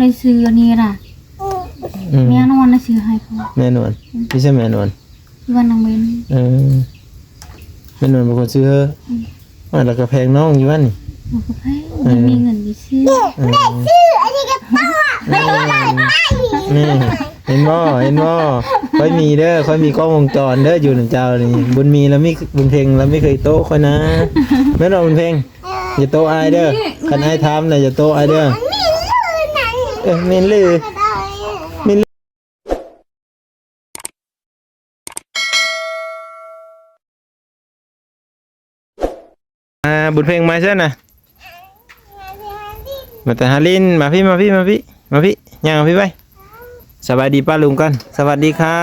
ໄດ້ຊື້ອັນນີ້ລະ ອືມ ແມ່ນວນນະຊື້ໃຫ້ພໍ່ ແມ່ນວນ ອືມ ຢູ່ໃສແມ່ນວນ? ຢູ່ບ້ານນາງເວັນ ເອີ ແມ່ນວນເປັນຄົນຊື້ໃຫ້ ອືມ ວ່າແລ້ວກໍແພງນ້ອງຢູ່ຫັ້ນນີ້ ມັນກໍແພງ ເອີ ບໍ່ມີເງິນໄປຊື້ ເອີ ໄດ້ຊື້ອັນນີ້ກັບເຕົ້າ ເອີ ນີ້ ເຫັນບໍ່ ເຫັນບໍ່ ຂ້ອຍມີເດີ້ ຂ້ອຍມີກ້ອງວົງຈອນເດີ້ ຢູ່ນຳເຈົ້ານີ້ ບຸນມີລະມີ ບຸນເພັງລະມີເຄີຍໂຕະຂ້ອຍນະ ແມ່ນບໍ່ບຸນເພັງ? ຢ່າໂຕະອ້າຍເດີ້ ຄັນອ້າຍຖາມນະ ຢ່າໂຕະອ້າຍເດີ້ ເອີ ແມ່ນເລີຍ ແມ່ນເລີຍ. ອ່າ ບຸນເພັງມາຊັ້ນນະ ມາແຕ່ຫາຫຼິ້ນ ມາພີ້ ມາພີ້ ມາພີ້ ມາພີ້ ຍ່າງມາພີ້ໄປ ສະບາຍດີປ້າລຸງກ່ອນ ສະຫວັດດີຄ່ະ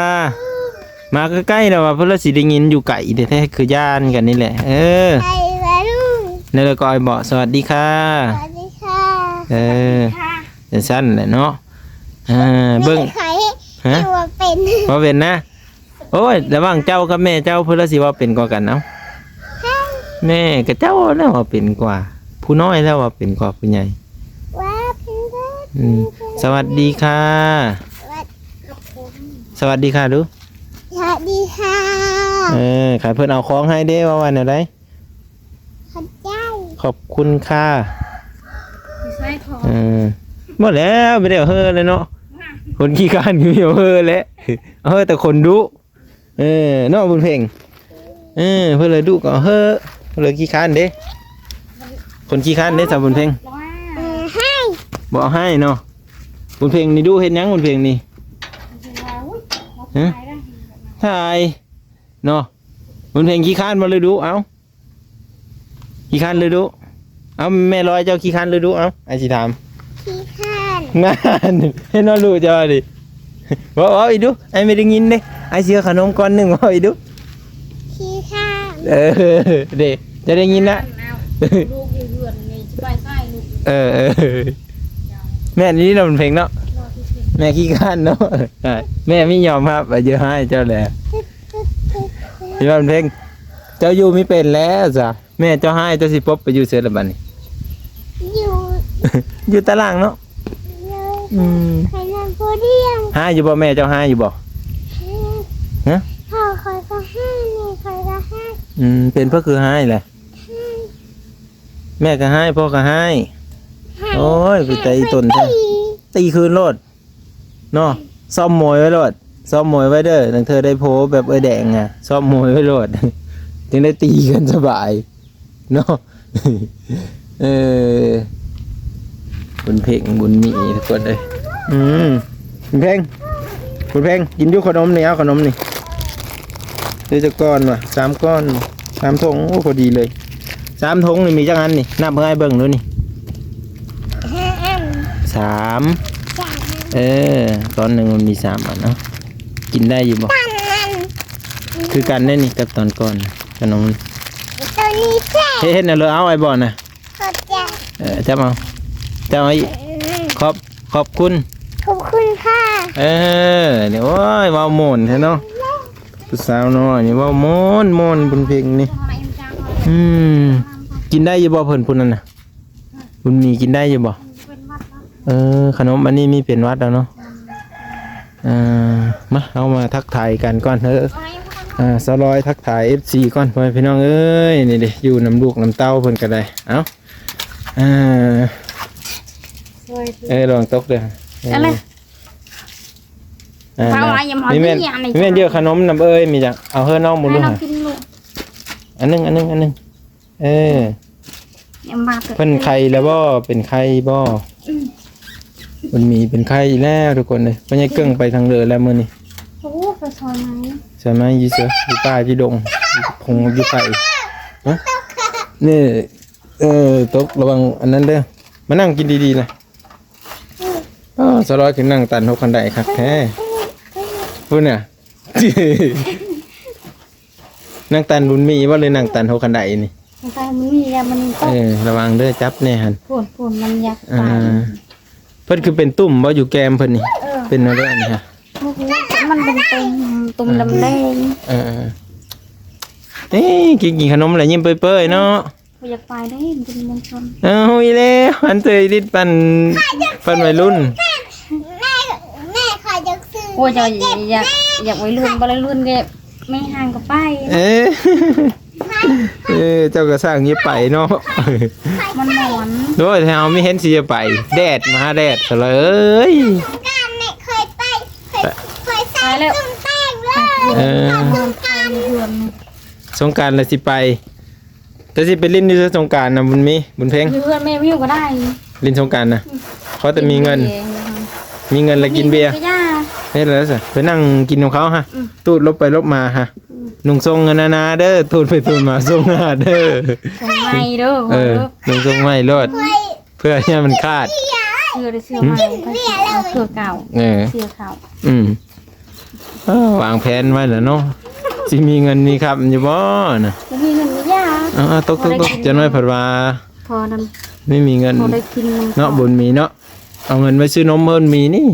ມາໃກ້ໆ ແລ້ວວ່າເພິ່ນລະຊິໄດ້ຍິນ ຢູ່ໄກແທ້ໆ ຄືຢ້ານກັນນີ້ແຫຼະ ເອີ ໃກ້ລະລຸງ ແລ້ວກໍອ້າຍບອກ ສະຫວັດດີຄ່ະ ສະຫວັດດີຄ່ະ ເອີ ຈັ່ງຊັ້ນແຫຼະເນາະ ເອີ ເບິ່ງ ແມ່ຂ້ອຍ ຮະ ເວົ້າເປັນ ເວົ້າເປັນນະ ໂອ້ຍ ລະຫວ່າງເຈົ້າກັບແມ່ເຈົ້າ ເພິ່ນລະຊິເວົ້າເປັນກວ່າກັນ ເອົ້າ ແມ່ກັບເຈົ້າແລ້ວເວົ້າເປັນກວ່າ ຜູ້ນ້ອຍແລ້ວເວົ້າເປັນກວ່າຜູ້ໃຫຍ່ ວ່າເປັນເດີ ອືມ ສະຫວັດດີຄ່ະ ສະຫວັດ ສະຫວັດດີຄ່ະດູ ສະຫວັດດີຄ່ະ ເອີ ຄັນເພິ່ນເອົາຂອງໃຫ້ເດ້ ເວົ້າວ່າແນວໃດ? ຂອບໃຈ ຂອບຄຸນຄ່ະ ເອີ ບໍ່ແລ້ວ ໄປແລ້ວເຮີເລີຍເນາະ ຄົນຂີ້ຄ້ານກໍມີເຮີແຫຼະ ເຮີແຕ່ຄົນດຸ ເອີ ເນາະບຸນເພັງ ເອີ ເພິ່ນເລີຍດຸກໍເຮີ ເພິ່ນເລີຍຂີ້ຄ້ານເດ້ ຄົນຂີ້ຄ້ານເດ້ສາວບຸນເພັງ ເອີ ໃຫ້ ບໍ່ເອົາໃຫ້ເນາະ ບຸນເພັງນີ້ດຸເຮັດຫຍັງບຸນເພັງນີ້ ຮະ ຖ່າຍ ເນາະ ບຸນເພັງຂີ້ຄ້ານບໍ່ ຫຼືດຸ? ເອົ້າ ຂີ້ຄ້ານ ຫຼືດຸ? ເອົ້າ ແມ່ລອຍເຈົ້າຂີ້ຄ້ານ ຫຼືດຸ? ເອົ້າ ອ້າຍຊິຖາມ ຂີ້ຄ້ານ ນັ້ນ ເຫັນບໍ່ລູກເຈົ້ານີ້ ເວົ້າ ເວົ້າອີກດຸ ອ້າຍໄມ່ໄດ້ຍິນເດ້ ອ້າຍຊິເອົາຂະໜົມກ່ອນໜຶ່ງ ເວົ້າອີກດຸ ຂີ້ຄ້ານ ເອີ ເດ້ ເຈົ້າໄດ້ຍິນລະ ລູກຢູ່ເຮືອນນີ້ຊິໄປໃສລູກ ເອີ ເອີ ແມ່ນອີ່ຫຼີເນາະ ເພິ່ນເພັງເນາະ ແມ່ຂີ້ຄ້ານເນາະ ແມ່ມີຍອມຮັບວ່າເຈົ້າຮ້າຍເຈົ້າແຫຼະ. ທີ່ວ່າເພິ່ນເພັງ ເຈົ້າຢູ່ມີເປັນແລ້ວຊະ ແມ່ເຈົ້າຮ້າຍ ເຈົ້າຊິປົບໄປຢູ່ໃສລະບັດນີ້? ຢູ່ ຢູ່ຕາລ່າງເນາະ ຢູ່ ອືມ ຂ້ອຍນອນຜູ້ດຽວ ຮ້າຍຢູ່ບໍ່? ແມ່ເຈົ້າຮ້າຍຢູ່ບໍ່? ຮ້າຍ ຮະ? ພໍ່ຂ້ອຍກໍຮ້າຍ ແມ່ຂ້ອຍກໍຮ້າຍ ອືມ ເປັນເພິ່ນຄືຮ້າຍແຫຼະ? ຮ້າຍ ແມ່ກໍຮ້າຍ ພໍ່ກໍຮ້າຍ ຮ້າຍ ໂອ້ຍ ໄປຕີຕົນແທ້ ຕີ ຕີຄືນໂລດ ເນາະ ຊ້ອມມວຍໄວ້ໂລດ ຊ້ອມມວຍໄວ້ເດີ ລາງເທື່ອໄດ້ໂພແບບເອື້ອຍແດງອະ ຊ້ອມມວຍໄວ້ໂລດ ຈຶ່ງໄດ້ຕີກັນສະບາຍເນາະ ເອີ ບຸນເພັງ ບຸນມີ ທຸກຄົນເອີຍ ອືມ ບຸນເພັງ ບຸນເພັງ ກິນຢູ່ຂະໜົມນີ້ ເອົາຂະໜົມນີ້ ເດີ ຈັກກ້ອນວະ ສາມກ້ອນ ສາມຖົງ ໂອ້ ພໍດີເລີຍ ສາມຖົງນີ້ມີຈັກອັນນີ້? ນັບໃຫ້ອ້າຍເບິ່ງດູນີ້ ຫ້າອັນ ສາມ ສາມ ເອີ ຕອນໜຶ່ງມັນມີສາມອັນເນາະ ກິນໄດ້ຢູ່ບໍ່? ຕອນນັ້ນ ຄືກັນເດ້ນີ້ກັບຕອນກ່ອນ ຂະໜົມ ໂຕນີ້ແຊບ ເຮັດ ເຮັດແນວເລີຍ ເອົາໄອ້ບ່ອນນະ ຂອບໃຈ ເອີ ຈັບເອົາ ຈັບເອົາອີກ ອືມ ຂອບ ຂອບຄຸນ ຂອບຄຸນຄ່ະ ເອີ ນີ້ ໂອ້ຍ ເວົ້າມ່ວນແທ້ເນາະ ຜູ້ສາວນ້ອຍນີ້ເວົ້າມ່ວນໆ ບຸນເພັງນີ້ ອືມ ກິນໄດ້ຢູ່ບໍ່ເພິ່ນຜູ້ນັ້ນນະ? ບຸນມີກິນໄດ້ຢູ່ບໍ່? ເອີ ຂະໜົມອັນນີ້ມີເປັນຫວັດແລ້ວເນາະ ເອີ ມາ ເຮົາມາທັກທາຍກັນກ່ອນເດີ ອ່າ ສາວລອຍທັກທາຍເອັຟຊີກ່ອນ ພໍ່ແມ່ພີ່ນ້ອງເອີຍ ນີ້ເດ້ ຢູ່ນຳລູກນຳເຕົ້າເພິ່ນກໍໄດ້ ເອົ້າ ອ່າ ເອີ ລອງຕົກເດີ ເອີ ອັນນີ້ ອ່າ ນີ້ແມ່ນ ນີ້ແມ່ນເຢີຂະໜົມນຳເອີຍ ມີຫຍັງ ເອົາເຮີນ້ອງບຸນລູກ ໃຫ້ນ້ອງກິນລູກ ອັນໜຶ່ງ ອັນໜຶ່ງ ອັນໜຶ່ງ ເອີ ເພິ່ນໄຂ້ແລ້ວບໍ່? ເປັນໄຂ້ບໍ່? ອືມ ບຸນມີເປັນໄຂ້ອີກແລ້ວທຸກຄົນເອີຍ ພໍ່ໃຫຍ່ເກິ່ງໄປທາງເດີແລ້ວມື້ນີ້ ໂອ້ ໄປຊອຍໄມ້ ຊອຍໄມ້ຢູ່ເຊີ ຢູ່ປ່າຢູ່ດົງ ຢູ່ພົງຢູ່ໄພ ຮະ ນີ້ ເອີ ຕົກ ລະວັງອັນນັ້ນເດີ ມານັ່ງກິນດີໆນະ ອໍ ສາວລອຍຄືນັ່ງຕັນຫົກຄັນໄດຄັກແທ້ ພຸ້ນນະ ນັ່ງຕັນບຸນມີບໍ່ ຫຼືນັ່ງຕັນຫົກຄັນໄດນີ້? ນັ່ງຕັນບຸນມີແລ້ວມັນຕົກ ເອີ ລະວັງເດີ ຈັບແນ່ຫັ້ນ ພຸ້ນໆ ມັນຢາກຕາຍ ອ່າ ເພິ່ນຄືເປັນຕຸ່ມບໍ່ ຢູ່ແກ້ມເພິ່ນນີ້? ເອີ ເປັນແນວໃດອັນນີ້ຮະ? ບໍ່ຮູ້ ມັນເປັນຕຸ່ມ ຕຸ່ມດຳແດງ ເອີ ເອີ ກິນ ກິນຂະໜົມແລ້ວຍິ້ມເປີຍໆເນາະ ບໍ່ຢາກໄປເດ້ ມັນເປັນມວນຊົນ ເອີ ຮູ້ອີກແລ້ວ ອັນເຕີຍລິດປັນ ປັນໄວລຸ້ນ ໂອ້ຍ ເຈົ້າຢາກ ຢາກໄວລຸ້ນ ບໍ່ໄດ້ລຸ້ນກໍແມ່ຮ່າງກໍໄປ. ເອີ ເອີ ເຈົ້າກໍຊ່າງຢ່າໄປເນາະ ມັນຮ້ອນ. ໂອ້ຍ ແຖວມີເຫັນຊິໄປ ແດດມາຫາແດດຊະເລີຍ. ສົງການນີ້ເຄີຍໄປ ເຄີຍ ເຄີຍໃສ່ຊຸມແປ້ງເລີຍ. ເອີ ສົງການ ສົງການລະຊິໄປ. ແຕ່ຊິໄປຫຼິ້ນຢູ່ໃສສົງການນະ ບຸນມີ ບຸນເພັງ? ຢູ່ເຮືອນແມ່ວິວກໍໄດ້ ຫຼິ້ນສົງການນະ. ອືມ ຂໍແຕ່ມີເງິນ ກິນເບຍ ມີເງິນແລ້ວກິນເບຍ. ກິນເບຍກໍຢ່າ ເຮັດແລ້ວຊະ ໄປນັ່ງກິນນຳເຂົາຫະ. ອືມ ຕູດຫຼົບໄປຫຼົບມາຫະ. ອືມ ນຸ່ງຊົງອັນນັ້ນນາເດີ ຕູດໄປຕູດມາຊົງໜ້າເດີ. ຊົງໃໝ່ເດີ. ເອີ ນຸ່ງຊົງໃໝ່ໂລດ ເພື່ອໃຫ້ມັນຂາດ. ເສື້ອໄດ້ເສື້ອໃໝ່ ເສື້ອເກົ່າ. ເອີ ເສື້ອເກົ່າ. ອືມ ເອີ ວາງແຜນໄວ້ແລ້ວເນາະ ຊິມີເງິນມີຄຳຢູ່ບໍ່ນະ? ບໍ່ມີເງິນມີຢາ. ເອົາໆ ຕົກໆ ບໍ່ໄດ້ກິນ ຈັກໜ້ອຍເພິ່ນວ່າ ພໍນຳ ໄມ່ມີເງິນ ພໍໄດ້ກິນນຳເນາະ ເຂົາ ບຸນມີເນາະ. ເອົາເງິນໄປຊື້ນົມເພິ່ນມີນີ້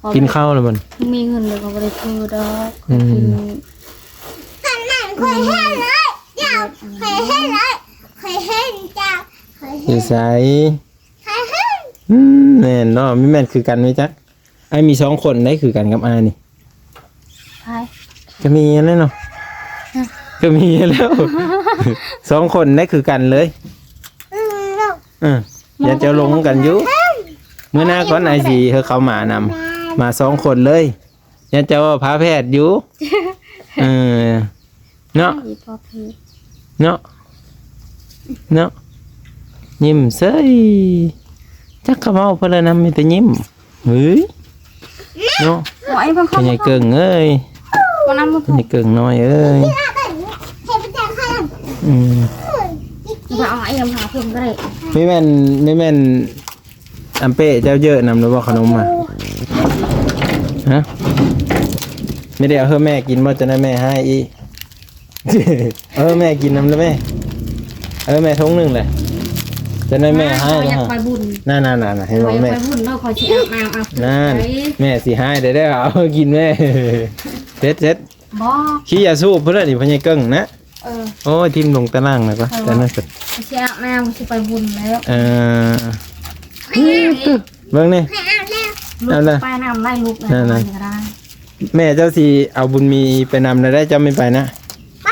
ພໍ ກິນເຂົ້າແລ້ວມັນ ມີເງິນແລ້ວກໍບໍ່ໄດ້ຊື້ດອກ. ອືມ ກິນ ອັນນັ້ນຂ້ອຍເຫັນເລີຍ ເຈົ້າ ຂ້ອຍເຫັນເລີຍ ຂ້ອຍເຫັນເຈົ້າ ຂ້ອຍເຫັນ ຢູ່ໃສ? ຂ້ອຍເຫັນ. ອືມ ແມ່ນເນາະ ມີແມ່ນຄືກັນໄໝຈັກ? ອ້າຍມີສອງຄົນໄດ໋ ຄືກັນກັບອ້າຍນີ້. ໃຜ? ກໍມີຫັ້ນແຫຼະເນາະ. ຮະ? ກໍມີຫັ້ນແຫຼະ ສອງຄົນໄດ໋ ຄືກັນເລີຍ. ອືມ ເອີ ຢ້ານເຈົ້າຫຼົງກັນຢູ່. ມື້ໜ້າກ່ອນ ອ້າຍຊິເອົາເຂົ້າມານຳ ມາສອງຄົນເລີຍ. ຢ້ານເຈົ້າພາແພດຢູ່. ເອີ ເນາະ ອີ່ພໍ່ເພດ ເນາະ ເນາະ ຍິ້ມເສີຍ. ຈັກກະເວົ້າເພິ່ນລະນຳ ມີແຕ່ຍິ້ມ. ເຮີ້ຍ ເນາະ ໂອ້ຍ ພໍ່ໃຫຍ່ເກິ່ງເອີຍ ພໍ່ໃຫຍ່ເກິ່ງນ້ອຍເອີຍ. ອືມ ວ່າເອົາໄອ້ຫາເພິ່ນກໍໄດ້. ມີແມ່ນ ມີແມ່ນ ອຳເປ້ ເຈົ້າເຢີະນຳແລ້ວບໍ່ຂະໜົມມາ? ຮະ? ມີແຕ່ເອົາໃຫ້ແມ່ກິນບໍ່? ຈັ່ງໃດແມ່ໃຫ້ອີກ. ເອີ ແມ່ກິນນຳແລ້ວແມ່. ເອີ ແມ່ຖົງໜຶ່ງແຫຼະ. ຈັ່ງໃດແມ່ໃຫ້ ເຮົາຢາກໄປບຸນ. ນັ້ນໆໆ ເຫັນບໍ່ແມ່? ໄປບຸນເນາະ ຂ້ອຍຊິອາບນ້ຳອາບ ນັ້ນ ແມ່ຊິໃຫ້ໄດ້ ເອົາກິນແມ່. ເສັດໆ ບໍ່ ຂີ້ຢາສູບເພິ່ນລະນີ້ ພໍ່ໃຫຍ່ເກິ່ງນະ. ເອີ ໂອ້ຍ ຖິ້ມລົງຕາລ່າງແລ້ວກໍ ເອີ ຈັ່ງນັ້ນ ຊິອາບນ້ຳ ຊິໄປບຸນແລ້ວ. ເອີ ເບິ່ງນີ້ ໃຫ້ອາບແລ້ວ ອາບແລ້ວ ໄປນຳໄດ້ລູກ ນັ້ນ ໄປກໍໄດ້. ແມ່ເຈົ້າຊິເອົາບຸນມີໄປນຳໄດ້ ເຈົ້າໄມ່ໄປນະ? ໄປ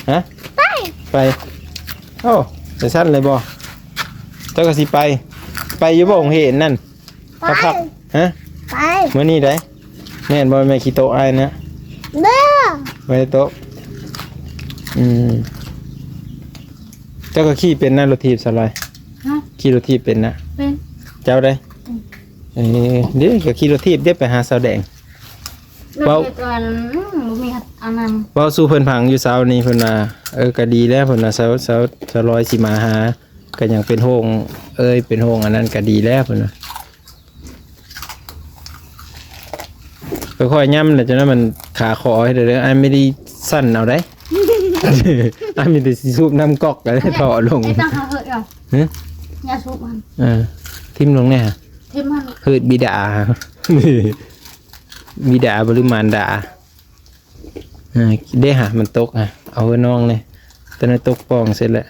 ຮະ? ໄປ ໄປ. ໂອ້ ໄປຊັ້ນເລີຍບໍ່? ເຈົ້າກໍຊິໄປ ໄປຢູ່ບໍ່ໂຮງຮຽນນັ້ນ? ໄປ ພັກໆ ຮະ? ໄປ ມື້ນີ້ໃດ໋. ແມ່ນບໍ່? ແມ່ຂີ້ໂຕະອ້າຍນະ? ບໍ່ ບໍ່ໄດ້ໂຕະ. ອືມ ເຈົ້າກໍຂີ່ເປັນນະ ລົດຖີບສາວລອຍ? ຮະ? ຂີ່ລົດຖີບເປັນນະ? ເປັນ. ເຈົ້າໃດ໋? ອືມ ເອີ ເດ້ ກໍຂີ່ລົດຖີບເດ້ ໄປຫາສາວແດງ. ເວົ້າ ຕອນ ອືມ ບໍ່ມີອັນນັ້ນ ເວົ້າສູ່ເພິ່ນຟັງຢູ່ເຊົ້ານີ້ ເພິ່ນວ່າ ເອີ ກໍດີແລ້ວ ເພິ່ນວ່າ ສາວ ສາວ ສາວລອຍຊິມາຫາ ກໍຍັງເປັນຫ່ວງເອີຍ ເປັນຫ່ວງອັນນັ້ນ ກໍດີແລ້ວ ເພິ່ນວ່າ. ຄ່ອຍໆ ຫຍ້ຳແຫຼະ ຈັ່ງນັ້ນມັນຄາຄໍເຮັດເດີ. ອ້າຍໄມ່ໄດ້ສັ່ນເອົາໃດ໋ ອ້າຍມີແຕ່ຊິສູບນ້ຳກອກ ແລ້ວເທາະລົງ. ເຮັດຈັ່ງເຮົາເຮີດເອົາ ຮະ? ຢ່າສູບມັນ ເອີ ຖິ້ມລົງແດ່ ຖິ້ມມັນ ເຮີດບິດາ ບິດາບໍ່ ຫຼືມານດາ. ອ່າ ເດ້ຫາ ມັນຕົກຫາ ເອົາໃຫ້ນ້ອງແດ່. ຕອນນັ້ນຕົກປ່ອງເສັດແລ້ວ.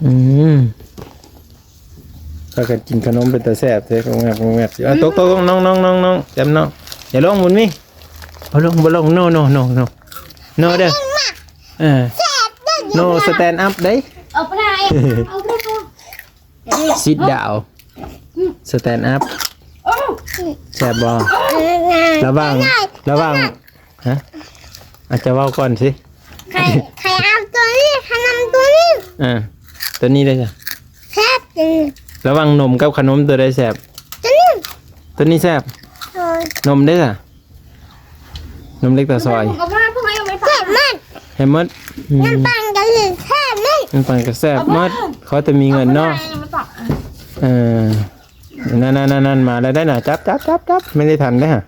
ອືມ ພາກັນກິນຂະໜົມເປັນຕາແຊບແທ້. ງອບໆ ຊິ ເອົາ ຕົກໆ ນ້ອງໆ ແຈມນ້ອງ ຢ່າລົງ ບຸນມີ ບໍ່ລົງ ບໍ່ລົງ ໂນ ໂນ ໂນ ໂນ ໂນເດີ. ເອີ ໂນ ສະແຕນອັບເດ້. ເອົາໄປ ເອົາໄປ ຊິດດາວ ສະແຕນອັບ. ແຊບບໍ່? ລະຫວ່າງ ລະຫວ່າງ ຮະ? ອາດຈະເວົ້າກ່ອນຊິ. ໃຄ ໃຄເອົາຕົວນີ້ ໃຄນຳຕົວນີ້. ເອີ ຕົວນີ້ເດ້ ແຊບຕົວນີ້. ລະຫວ່າງນົມກັບຂະໜົມ ຕົວໃດແຊບ? ຕົວນີ້ ຕົວນີ້ແຊບ. ໂດຍ ນົມເດ້ ນົມເລັກຕາຊອຍ ແຊບໝົດ ແຊບໝົດ. ອືມ ນ້ຳປັ່ນກໍແຊບໝົດ ນ້ຳປັ່ນກໍແຊບໝົດ. ຂໍແຕ່ມີເງິນເນາະ. ເອີ ນັ້ນໆໆໆ ມາແລ້ວໄດ໋ນະ. ຈັບໆໆໆ ໄມ່ໄດ້ທັນເດ້ຫະ.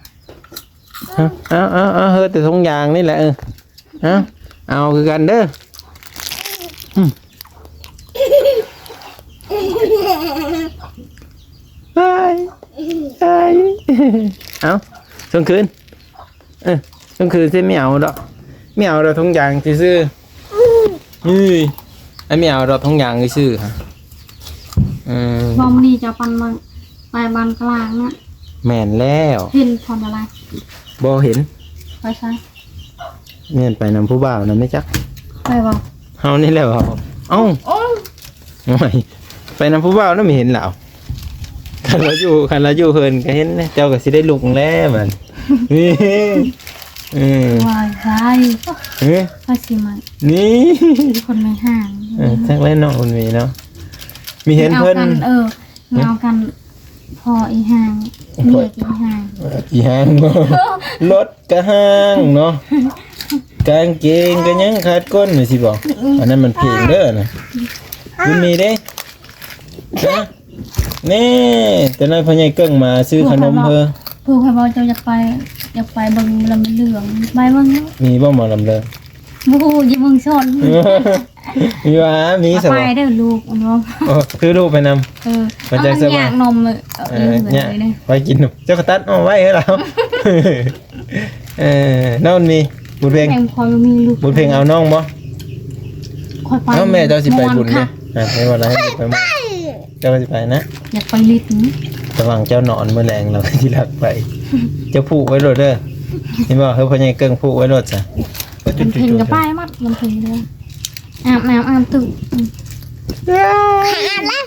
ເອົາໆໆ ເຮີດແຕ່ຖົງຢາງນີ້ແຫຼະ. ເອີ ເອົາ ເອົາຄືກັນເດີ. ອືມ ເອົາ ສົ່ງຄືນ. ເອີ ສົ່ງຄືນຊິ ໄມ່ເອົາດອກ ໄມ່ເອົາດອກ ຖົງຢາງຊື່ໆ. ເອີຍ ໄອ້ ໄມ່ເອົາດອກ ຖົງຢາງຊື່ໆ. ເອີ ບໍ່ ມື້ນີ້ຈະປັ່ນມາ ໄປບ້ານກະລາງນະ. ແມ່ນແລ້ວ ເຫັນພອນລະລາຍ ບໍ່ເຫັນ ໄປໃສ? ແມ່ນໄປນຳຜູ້ບ່າວນຳແມ່ຈັກ ໄປບໍ່? ເຮົານີ້ແຫຼະເວົ້າ ເອົ້າ ໂອ້ຍ ໂອ້ຍ ໄປນຳຜູ້ບ່າວນຳ ເຫັນລາວ ຄັນລາວຢູ່ ຄັນລາວຢູ່ເຮືອນກໍເຫັນແຫຼະ ເຈົ້າກໍຊິໄດ້ລຸກແລ້ວບັດນີ້ ເອີ ວ່າໄດ້ ເອີ ວ່າຊິມາ ນີ້ ຄົນແມ່ຮ້າງ ເອີ ຈັກແລ້ວເນາະ ຄົນແມ່ເນາະ ມີເຫັນເພິ່ນ ເອີ ເອົາກັນ ພໍ່ອີ່ຫ່າງ ເມຍອີ່ຫ່າງ ອີ່ຫ່າງ ລົດກະຫ່າງເນາະ ກາງເກງກໍຍັງຂາດກົ້ນ ວ່າຊິບອກ ອັນນັ້ນມັນເພງເດີນະ ບຸນມີເດ້ ນະ ແນ່ ແຕ່ນັ້ນພໍ່ໃຫຍ່ເກິ່ງມາຊື້ຂະໜົມເຮີ ຜູ້ໃຜເວົ້າເຈົ້າຢາກໄປ ຢາກໄປເບິ່ງລຳເລື່ອງ ໄປເບິ່ງເນາະ ມີບໍ່ໝໍລຳເລື່ອງ? ບໍ່ຮູ້ ຢູ່ເມືອງຊົນ ມີວ່າ ມີ ເອົາ ສະ ໄປເດີລູກເນາະ ເອີ ຖືລູກໄປນຳ ເອີ ມັນຈະ ເອົາ ສະບາຍ ຍາກນົມ ເອີ ເອີ ຍາກ ເລີຍເດີ ໄວ້ກິນນົມ ເຈົ້າກໍຕັດອອກໄວ້ໃຫ້ລາວ ເອີ ນ້ອງມີ ບຸນເພັງ ແມ່ນ ພໍມີລູກ ບຸນເພັງເອົານ້ອງບໍ່? ຂ້ອຍໄປ ເອົ້າ ແມ່ເຈົ້າຊິໄປບຸນເດ້ ອ່າ ແມ່ວ່າລາວໃຫ້ໄປໝົດ ເຈົ້າກໍຊິໄປນະ ຢາກໄປຫຼິ້ນ ລະຫວ່າງເຈົ້ານອນມື້ແລງລາວກໍຊິລັກໄປ ເຈົ້າຜູກໄວ້ໂລດເດີ ເຫັນບໍ່? ເຮີ ພໍ່ໃຫຍ່ເກິ່ງຜູກໄວ້ໂລດຊະ ມັນເພັງກໍໄປໝົດ ມັນເພັງເດີ ອາບນ້ຳອາບຕົວ ອືມ ອາບແລ້ວ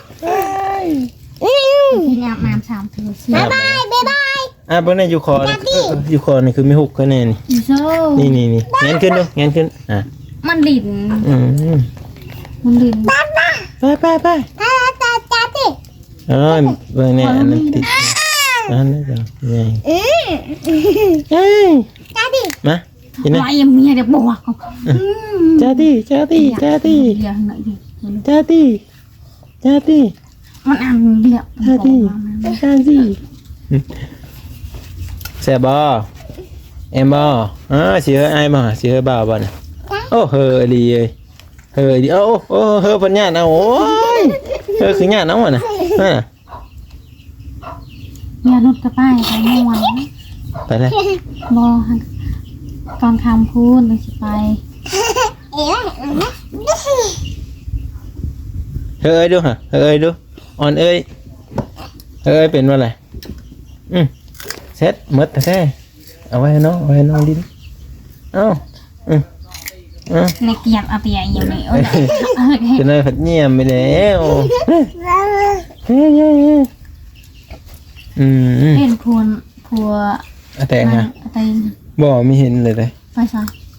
ອືມ ອາບນ້ຳສາມເທື່ອ ບາຍບາຍ ບາຍບາຍ ອາບເບິ່ງແດ່ ຢູ່ຄໍນີ້ ເອີ ຢູ່ຄໍນີ້ຄືມີຮຸກຄືແນ່ນີ້ ນີ້ ນີ້ ນີ້ ແງນຂຶ້ນດູ ແງນຂຶ້ນ ອາ ມັນຫຼິ້ນ ອືມ ມັນຫຼິ້ນ ໄປ ໄປ ໄປ ເອີຍ ເບິ່ງແນ່ ອັນນັ້ນຕິດ ອັນນັ້ນ ອືມ ເອີຍ ມາ ກິນນະ ໄວ້ເມຍເດບອກ ອືມ ຈາຕີ ຈາຕີ ຈາຕີ ຈາຕີ ມັນອັນດຽວ ຈາຕີ ຈາຕີ ແຊບບໍ່? ແອມບໍ່? ເອີ ຊິເຮີອ້າຍບໍ່? ຊິເຮີບ່າວບໍ່ນະ? ໂອ້ ເຮີອີ່ຫຼີເອີຍ ເຮີອີ່ຫຼີ ໂອ້ ໂອ້ ເຮີເພິ່ນຍາດເອົາ ໂອ້ຍ ເຮີຄືຍາດເອົາຫັ້ນນະ ນັ້ນນະ ຍາຫຼຸດກໍໄປ ໄປມ່ວນ ໄປແລ້ວ ບໍ່ ຕອນຄ່ຳພຸ້ນຈັ່ງຊິໄປ ເຮີເອີຍດູຫະ ເຮີເອີຍດູ ອ່ອນເອີຍ ເຮີເອີຍເປັນບໍ່ລະ? ອືມ ເສັດໝົດແທ້ໆ ເອົາໄວ້ໃຫ້ນ້ອງ ເອົາໄວ້ໃຫ້ນ້ອງຫຼິ້ນ ເອົ້າ ອືມ ອືມ ໃນກຽມເອົາໄປໃຫຍ່ຢູ່ນີ້ ໂອ້ຍ ຈະໜ້ອຍພັດຢ້ຽມໄປແລ້ວ ອືມ ເຫັນພວນ ຜົວອາແຕງຫະ? ອາແຕງ ບໍ່ມີເຫັນເລີຍເດ້ ໄປໃສ?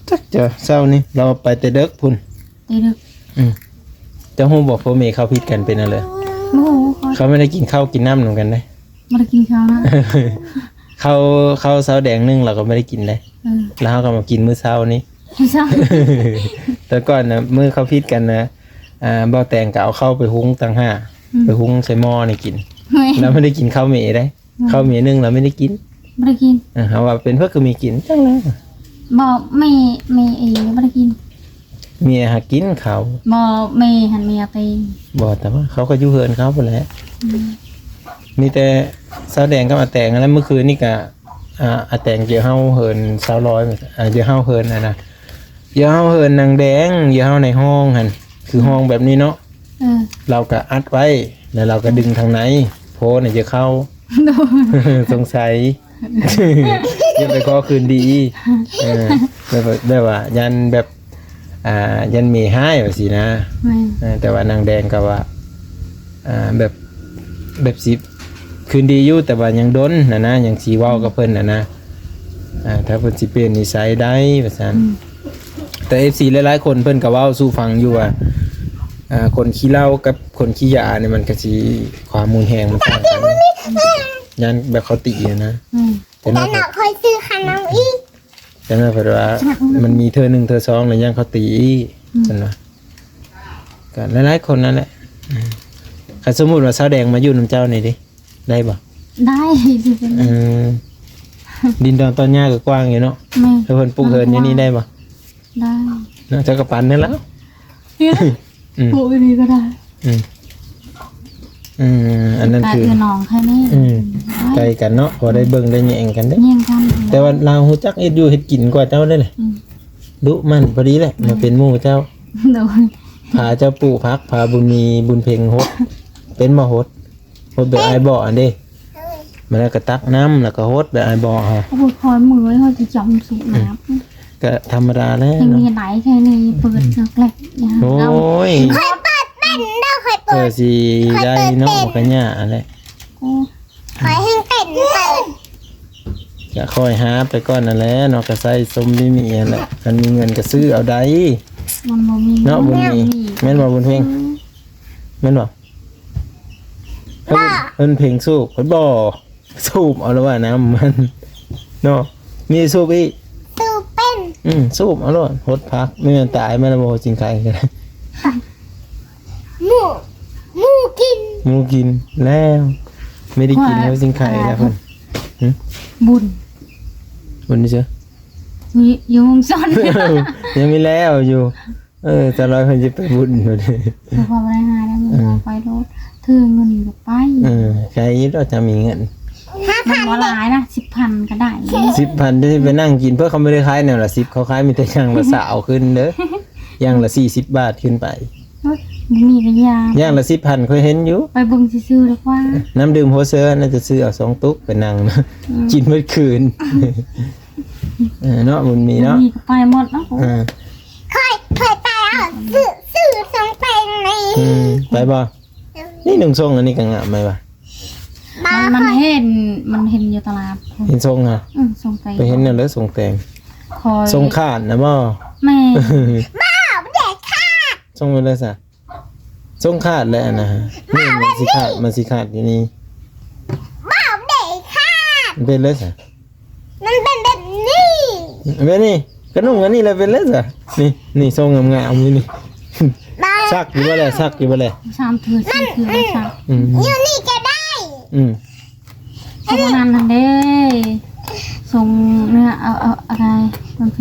ຈັກຈະ ເຊົ້ານີ້ລາວໄປແຕ່ເດິກພຸ້ນ ແຕ່ເດິກ ອືມ ເຈົ້າຮູ້ບໍ່ ຜົວເມຍເຂົາຜິດກັນເປັນຫຍັງເລີຍ? ບໍ່ຮູ້ ເຂົາບໍ່ໄດ້ກິນເຂົ້າກິນນ້ຳນຳກັນເດ້ ບໍ່ໄດ້ກິນເຂົ້ານະ ເຂົ້າ ເຂົ້າເຊົ້າແດງໜຶ່ງລາວກໍບໍ່ໄດ້ກິນເດ້ ເອີ ແລ້ວເຮົາກໍມາກິນມື້ເຊົ້ານີ້ ມື້ເຊົ້າ ແຕ່ກ່ອນນະ ມື້ເຂົາຜິດກັນນະ ອ່າ ບ່າວແຕງກໍເອົາເຂົ້າໄປຫຸງຕ່າງຫາກ ອືມ ໄປຫຸງໃສ່ໝໍ້ນີ້ກິນ ແມ່ນ ລາວບໍ່ໄດ້ກິນເຂົ້າເມເດ້ ອືມ ເຂົ້າເມໜຶ່ງລາວບໍ່ໄດ້ກິນ ບໍ່ໄດ້ກິນ ເອີ ເຮົາວ່າເປັນເພິ່ນຄືມີກິນ ຈັ່ງໃດ ບໍ່ ແມ່ ແມ່ເອງບໍ່ໄດ້ກິນ ເມຍຫາກິນເຂົ້າ ບໍ່ ແມ່ຫັ້ນ ແມ່ເອງ ບໍ່ ແຕ່ວ່າເຂົາກໍຢູ່ເຮືອນເຂົາພຸ້ນແຫຼະ ອືມ ມີແຕ່ສາວແດງກັບອາແຕງຫັ້ນແຫຼະ ມື້ຄືນນີ້ກໍ ອ່າ ອາແຕງເຈີເຮົາເຮືອນສາວລອຍ ເອີ ເຈີເຮົາເຮືອນຫັ້ນນະ ເອີ ເຮົາເອີ້ນນາງແດງ ເອີ ເຮົາໃນຫ້ອງຫັ້ນ ຄືຫ້ອງແບບນີ້ເນາະ ເອີ ລາວກະອັດໄວ້ ແລ້ວລາວກະດຶງທາງໃນ ໂພນໃຫ້ເຈົ້າເຂົ້າ ໂດຍ ສົງໄສ ຢ່າໄປຂໍຄືນດີ ເອີ ແບບວ່າ ແບບວ່າຢ້ານແບບ ອ່າ ຢ້ານເມຮ້າຍວ່າຊີ້ນະ ແມ່ນ ເອີ ແຕ່ວ່ານາງແດງກໍວ່າ ອ່າ ແບບ ແບບຊິ ຄືນດີຢູ່ ແຕ່ວ່າຍັງດົນຫັ້ນນະ ຍັງຊິເວົ້າກັບເພິ່ນຫັ້ນນະ ອ່າ ຖ້າເພິ່ນຊິປ່ຽນນິໄສໄດ້ວ່າຊັ້ນ ອືມ ແຕ່ເອັຟຊີຫຼາຍໆຄົນເພິ່ນກໍເວົ້າສູ່ຟັງຢູ່ວ່າ ອ່າ ຄົນຂີ້ເຫຼົ້າກັບຄົນຂີ້ຢານີ້ມັນກໍຊິ ຄວາມຮຸນແຮງມັນຕ່າງກັນ ຢ້ານແບບເຂົາຕີຫັ້ນນະ ອືມ ແຕ່ນ້ອຍ ຂ້ອຍຊື້ຂະໜົມອີກ ແຕ່ນ້ອຍເພິ່ນວ່າ ມັນມີເທື່ອໜຶ່ງເທື່ອສອງແລ້ວຢ້ານເຂົາຕີອີກ ອືມ ເພິ່ນວ່າ ກໍຫຼາຍໆຄົນນັ້ນແຫຼະ ອືມ ຄັນສົມມຸດວ່າສາວແດງມາຢູ່ນຳເຈົ້ານີ້ເດ້ ໄດ້ບໍ່? ໄດ້ ເອີ ດິນດອນຕອນຫຍ້າກໍກວ້າງຢູ່ເນາະ ແມ່ນ ຖ້າເພິ່ນປຸກເຮືອນຢູ່ນີ້ໄດ້ບໍ່? ໄດ້ ເນາະ ເຈົ້າກໍປັນນັ້ນລະ ອືມ ປູກຢູ່ນີ້ກໍໄດ້ ອືມ ອືມ ອັນນັ້ນຄື ເອື້ອຍນ້ອງແຄ່ນີ້ ອືມ ໃກ້ກັນເນາະ ພໍໄດ້ເບິ່ງໄດ້ແຍງກັນເດ້ ແຍງກັນ ແຕ່ວ່າລາວຮູ້ຈັກເຮັດຢູ່ເຮັດກິນກວ່າເຈົ້າເດ້ ອືມ ດຸໝັ່ນພໍດີແຫຼະ ອືມ ມາເປັນໝູ່ເຈົ້າ ໂດຍ ພາເຈົ້າປູກຜັກ ພາບຸນມີ ບຸນເພັງຫົດ ເປັນບໍ່ຫົດ? ຫົດແບບອ້າຍບອກຫັ້ນເດ້ ມາແລ້ວກໍຕັກນ້ຳ ແລ້ວກໍຫົດແບບອ້າຍບອກຫັ້ນ. ໂອ້ຍ ຂ້ອຍເມື່ອຍ ຂ້ອຍຊິຈຳສຸກນ້ຳ ອືມ ກໍທຳມະດາແຫຼະ ເຮັດ ເນາະ ນີ້ຫຼາຍແທ້ນີ້ ເປີດ ອືມ ເລິກແລ້ວ ໂອ້ຍ ຂ້ອຍເປີດເປັນເດີ ຂ້ອຍເປີດ ເອີ ຊິໄດ້ເນາະ ຂ້ອຍເປີດເປັນ ບັກກະຫຍ້າຫັ້ນແຫຼະ ໂອ້ ຂ້ອຍແຮ່ງເປັນເປີດ ກະຄ່ອຍຫາໄປກ່ອນນັ້ນແຫຼະເນາະ ກະໃຊ້ສົມມີມີຫັ້ນແຫຼະ ຄັນມີເງິນກະຊື້ເອົາໄດ້ ມັນບໍ່ມີ ເນາະ ບຸນມີ ແມ່ນບໍ່ບຸນເພັງ? ອືມ ແມ່ນບໍ່? ບໍ່ ເພິ່ນເພັງສູບ ຂ້ອຍບໍ່ສູບເອົາລະວ່ານ້ຳມັນເນາະ ມີສູບອີກ ສູບເປັນ ອືມ ສູບເອົາໂລດ ຫົດຜັກ ແມ່ນຕາຍມາແລ້ວບໍ່ ຊິງໄຄກໍໄດ້ ໝູ ໝູກິນ ໝູກິນແລ້ວ ໄມ່ໄດ້ກິນແລ້ວ ຊິງໄຄແລ້ວເພິ່ນ ຫຶ ບຸນ ບຸນເຊີ ມີຢູ່ວງສອນ ຍັງມີແລ້ວຢູ່ ເອີ ຕາລອຍເພິ່ນຊິໄປບຸນຢູ່ເດ້ ເພາະວ່າບໍ່ໄດ້ຫາແລ້ວ ເອີ ໄປໂລດ ຖືເງິນກໍໄປ ເອີ ໃຄຢູ່ດອກ ຈະມີເງິນ ມັນບໍ່ຫຼາຍນະ ສິບພັນກໍໄດ້ ສິບພັນ ຈະໄປນັ່ງກິນ ເພາະເຂົາບໍ່ໄດ້ຂາຍແນວລະສິບ ເຂົາຂາຍມີແຕ່ຢ່າງລະຊາວຂຶ້ນເດີ ຢ່າງລະສີ່ສິບບາດຂຶ້ນໄປ ໂອ້ຍ ບໍ່ມີກໍຢ່າ ຢ່າງລະສິບພັນ ຂ້ອຍເຫັນຢູ່ ໄປເບິ່ງຊື່ໆ ແລ້ວວ່າ ນ້ຳດື່ມຫົວເສືອ ໜ້າຈະຊື້ເອົາສອງຕຸກໄປນັ່ງ ອືມ ກິນໝົດຄືນ ເອີ ເນາະ ບຸນມີເນາະ ບໍ່ມີກໍໄປໝົດເນາະ ເອີ ຂ້ອຍ ຂ້ອຍໄປເອົາຊື້ ຊື້ຊົງແຕງນີ້ ອືມ ໄປບໍ່? ນີ້ນຸ່ງຊົງອັນນີ້ກໍງາມໄໝວະ ມັນ ມັນເຫັນ ມັນເຫັນຢູ່ຕະຫຼາດ ເຫັນຊົງຫະ? ອືມ ຊົງແຕງ ໄປເຫັນແນວໃດຊົງແຕງ? ຂ້ອຍ ຊົງຂາດນະບໍ່? ແມ່ນ ບໍ່ ບໍ່ໄດ້ຂາດ ຊົງໄປເລີຍຊະ ຊົງຂາດແລ້ວນະ ນີ້ມັນຊິຂາດ ມັນຊິຂາດຢູ່ນີ້ ບໍ່ ບໍ່ໄດ້ຂາດ ມັນເປັນເລີຍຊະ ມັນເປັນແບບນີ້ ແບບນີ້ ກະນຸ່ງອັນນີ້ແຫຼະເປັນແລ້ວຊະ ນີ້ ນີ້ຊົງງາມໆຢູ່ນີ້ ຊັກຢູ່ບໍ່ແລະ ຊັກຢູ່ບໍ່ແລະ ສາມເທື່ອສີ່ເທື່ອ ມັນ ຊັກ ອືມ ຢູ່ນີ້ກໍໄດ້ ອືມ ຊົງອັນນັ້ນຫັ້ນເດ້ ຊົງເນື້ອ ເອົາ ເອົາ ເອົາໄດ້ ໂອເຄ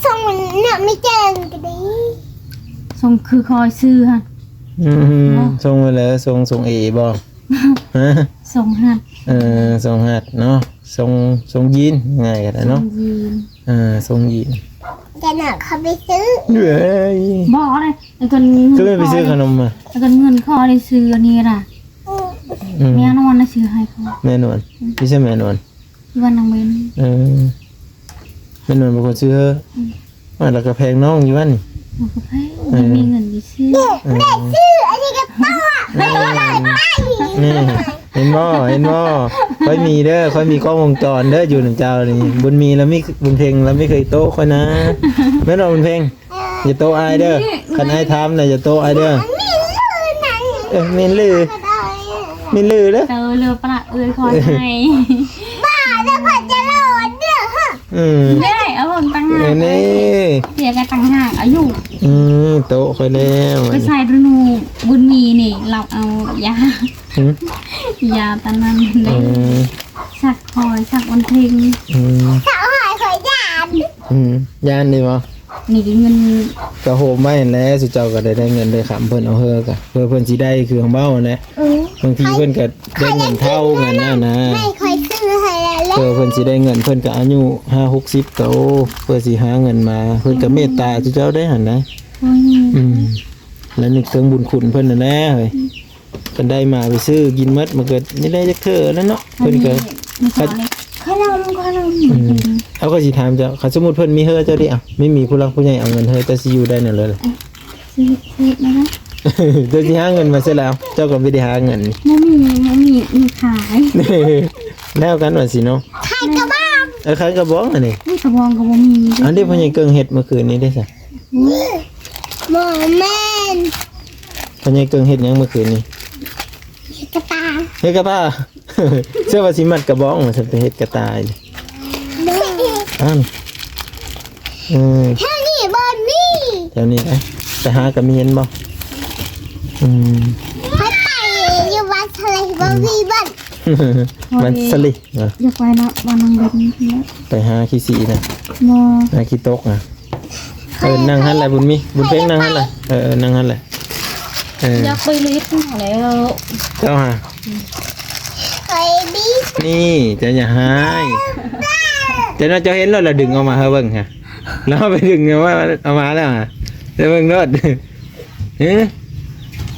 ຊົງເນື້ອມີແກງກໍໄດ້ ຊົງຄືຂ້ອຍຊື້ຫັ້ນ ອືມ ເນາະ ຊົງໄວ້ແລ້ວ ຊົງ ຊົງເອບໍ່? ຮະ? ຊົງຮັດ ເອີ ຊົງຮັດເນາະ ຊົງ ຊົງຢີນ ງ່າຍກໍໄດ້ເນາະ ຊົງຢີນ ເອີ ຊົງຢີນ ແຕ່ໜ້າເຂົາໄປຊື້ ເອີຍ ບໍ່ເດ້ ໄອ້ຄົນ ຄືໄປຊື້ຂະໜົມມາ ໄອ້ຄົນເງິນຂໍໄດ້ຊື້ອັນນີ້ລະ ອືມ ແມ່ນວນນະຊື້ໃຫ້ຂ້ອຍ ແມ່ນວນ ອືມ ຢູ່ໃສແມ່ນວນ? ຢູ່ບ້ານນາງເວັນ ເອີ ແມ່ນວນເປັນຄົນຊື້ໃຫ້ ອືມ ວ່າແລ້ວກໍແພງນ້ອງຢູ່ບ້ານນີ້ ມັນກໍແພງ ເອີ ບໍ່ມີເງິນໄປຊື້ ເອີ ໄດ້ຊື້ອັນນີ້ກໍຕົວະ ເອີ ນີ້ ເຫັນບໍ່ ເຫັນບໍ່ ຂ້ອຍມີເດີ ຂ້ອຍມີກ້ອງວົງຈອນເດີ ຢູ່ນຳເຈົ້ານີ້ ບຸນມີລະມີ ບຸນເພັງລະມີເຄີຍໂຕະຂ້ອຍນະ ແມ່ນບໍ່ບຸນເພັງ? ຢ່າໂຕະອ້າຍເດີ ຄັນອ້າຍຖາມນະ ຢ່າໂຕະອ້າຍເດີ ເອີ ເມັນລື ເມັນລືເດີ ເອີ ເລີປະເອື້ອຍຄອຍໃຫ້ ບ້າແລ້ວຂ້ອຍຈະຫຼອນເດີ ອືມ ໄດ້ ເອົາຂອງຕ່າງຫາກ ເອີ ນີ້ ເສຍກັນຕ່າງຫາກ ອາຍຸ ອືມ ໂຕະຂ້ອຍແລ້ວ ໄປໃສ່ດູໜູ ບຸນມີນີ້ ລາວເອົາຢາ ຫື ຢາຕອນນັ້ນເດ້ ອືມ ສັກຄອຍ ສັກວັນເພັງ ອືມ ສັກຄອຍຂ້ອຍຢ້ານ ອືມ ຢ້ານເດ້ບໍ່? ນີ້ກໍເງິນ ກໍໂຮມໄວ້ຫັ້ນແຫຼະ ສຸເຈົ້າກໍໄດ້ ໄດ້ເງິນໄດ້ຄຳ ເພິ່ນເອົາເຮີກະ ເພື່ອເພິ່ນຊິໄດ້ຄືຂອງເວົ້າຫັ້ນແຫຼະ ເອີ ບາງທີເພິ່ນກໍໄດ້ເງິນເທົ່າເງິນນັ້ນນະ ແມ່ຂ້ອຍຊື້ໃຫ້ແລ້ວ ເພື່ອເພິ່ນຊິໄດ້ເງິນ ເພິ່ນກໍອາຍຸຫ້າຫົກສິບໂຕ ເພື່ອຊິຫາເງິນມາ ເພິ່ນກໍເມດຕາສຸເຈົ້າໄດ້ຫັ້ນນະ ໂອ້ຍ ອືມ ແລະນຶກເຖິງບຸນຄຸນເພິ່ນນັ້ນແຫຼະເຮີ້ຍ. ເພິ່ນໄດ້ມາໄປຊື້ກິນໝົດ ມັນກໍໄດ້ຈັກເທື່ອແລ້ວເນາະ ເພິ່ນກໍ ອັນນີ້ ຂະໜົມ ຂະໜົມ ອືມ ເອົາ ຂ້ອຍຊິຖາມເຈົ້າ ຄັນສົມມຸດເພິ່ນມີເຮືອເຈົ້າເດ ເອົ້າ ມີ ມີຜູ້ຫຼັກຜູ້ໃຫຍ່ເອົາເງິນເຮືອ ເຈົ້າຊິຢູ່ໄດ້ແນວໃດລະ? ຊິເຮັດ ເຮັດແນວໃດ? ເຈົ້າຊິຫາເງິນມາໃສລະ? ເຈົ້າກໍບໍ່ໄດ້ຫາເງິນ ບໍ່ມີ ບໍ່ມີ ມີຂາຍ ແລ້ວກັນວ່າຊິເນາະ ຂາຍກະບອງ ເອີ ຂາຍກະບອງອັນນີ້ ມີກະບອງກໍບໍ່ມີ ອັນນີ້ພໍ່ໃຫຍ່ເກິ່ງເຮັດມື້ຄືນນີ້ເດ້ຊະ? ບໍ່ແມ່ນ ພໍ່ໃຫຍ່ເກິ່ງເຮັດຫຍັງມື້ຄືນນີ້? ເຮັດກະຕ່າ ເຮັດກະຕ່າ ເຊື່ອວ່າຊິມັດກະບອງວ່າຊັ້ນ ໄປເຮັດກະຕ່າຢູ່ ບໍ່ ອ້າວ ເອີ ແຖວນີ້ບໍ່ມີ ແຖວນີ້ນະ ໄປຫາກໍມີເຫັນບໍ່? ອືມ ໄປ ໄປຢູ່ວັດທະເລ ບໍ່ມີວັດ ວັດທະເລ ຢາກໄປນະ ບ້ານນາງເບັນ ໄປຫາຂີ້ສີນະ ບໍ່ ຫາຂີ້ຕົກນະ. ເອີ ນັ່ງຫັ້ນແຫຼະບຸນມີ ບຸນເພັງນັ່ງຫັ້ນແຫຼະ ເອີ ນັ່ງຫັ້ນແຫຼະ ເອີ ຢາກໄປລິດຫັ້ນແຫຼະ ເຈົ້າຫາ ໄປບິດ ນີ້ ເຈົ້າຢ່າຮ້າຍ ເຈົ້ານະ ເຈົ້າເຫັນໂລດລະດຶງອອກມາໃຫ້ເບິ່ງຫະ ລາວໄປດຶງເອົາມາ ເອົາມາແລ້ວຫະ ໄປເບິ່ງໂລດ ຫື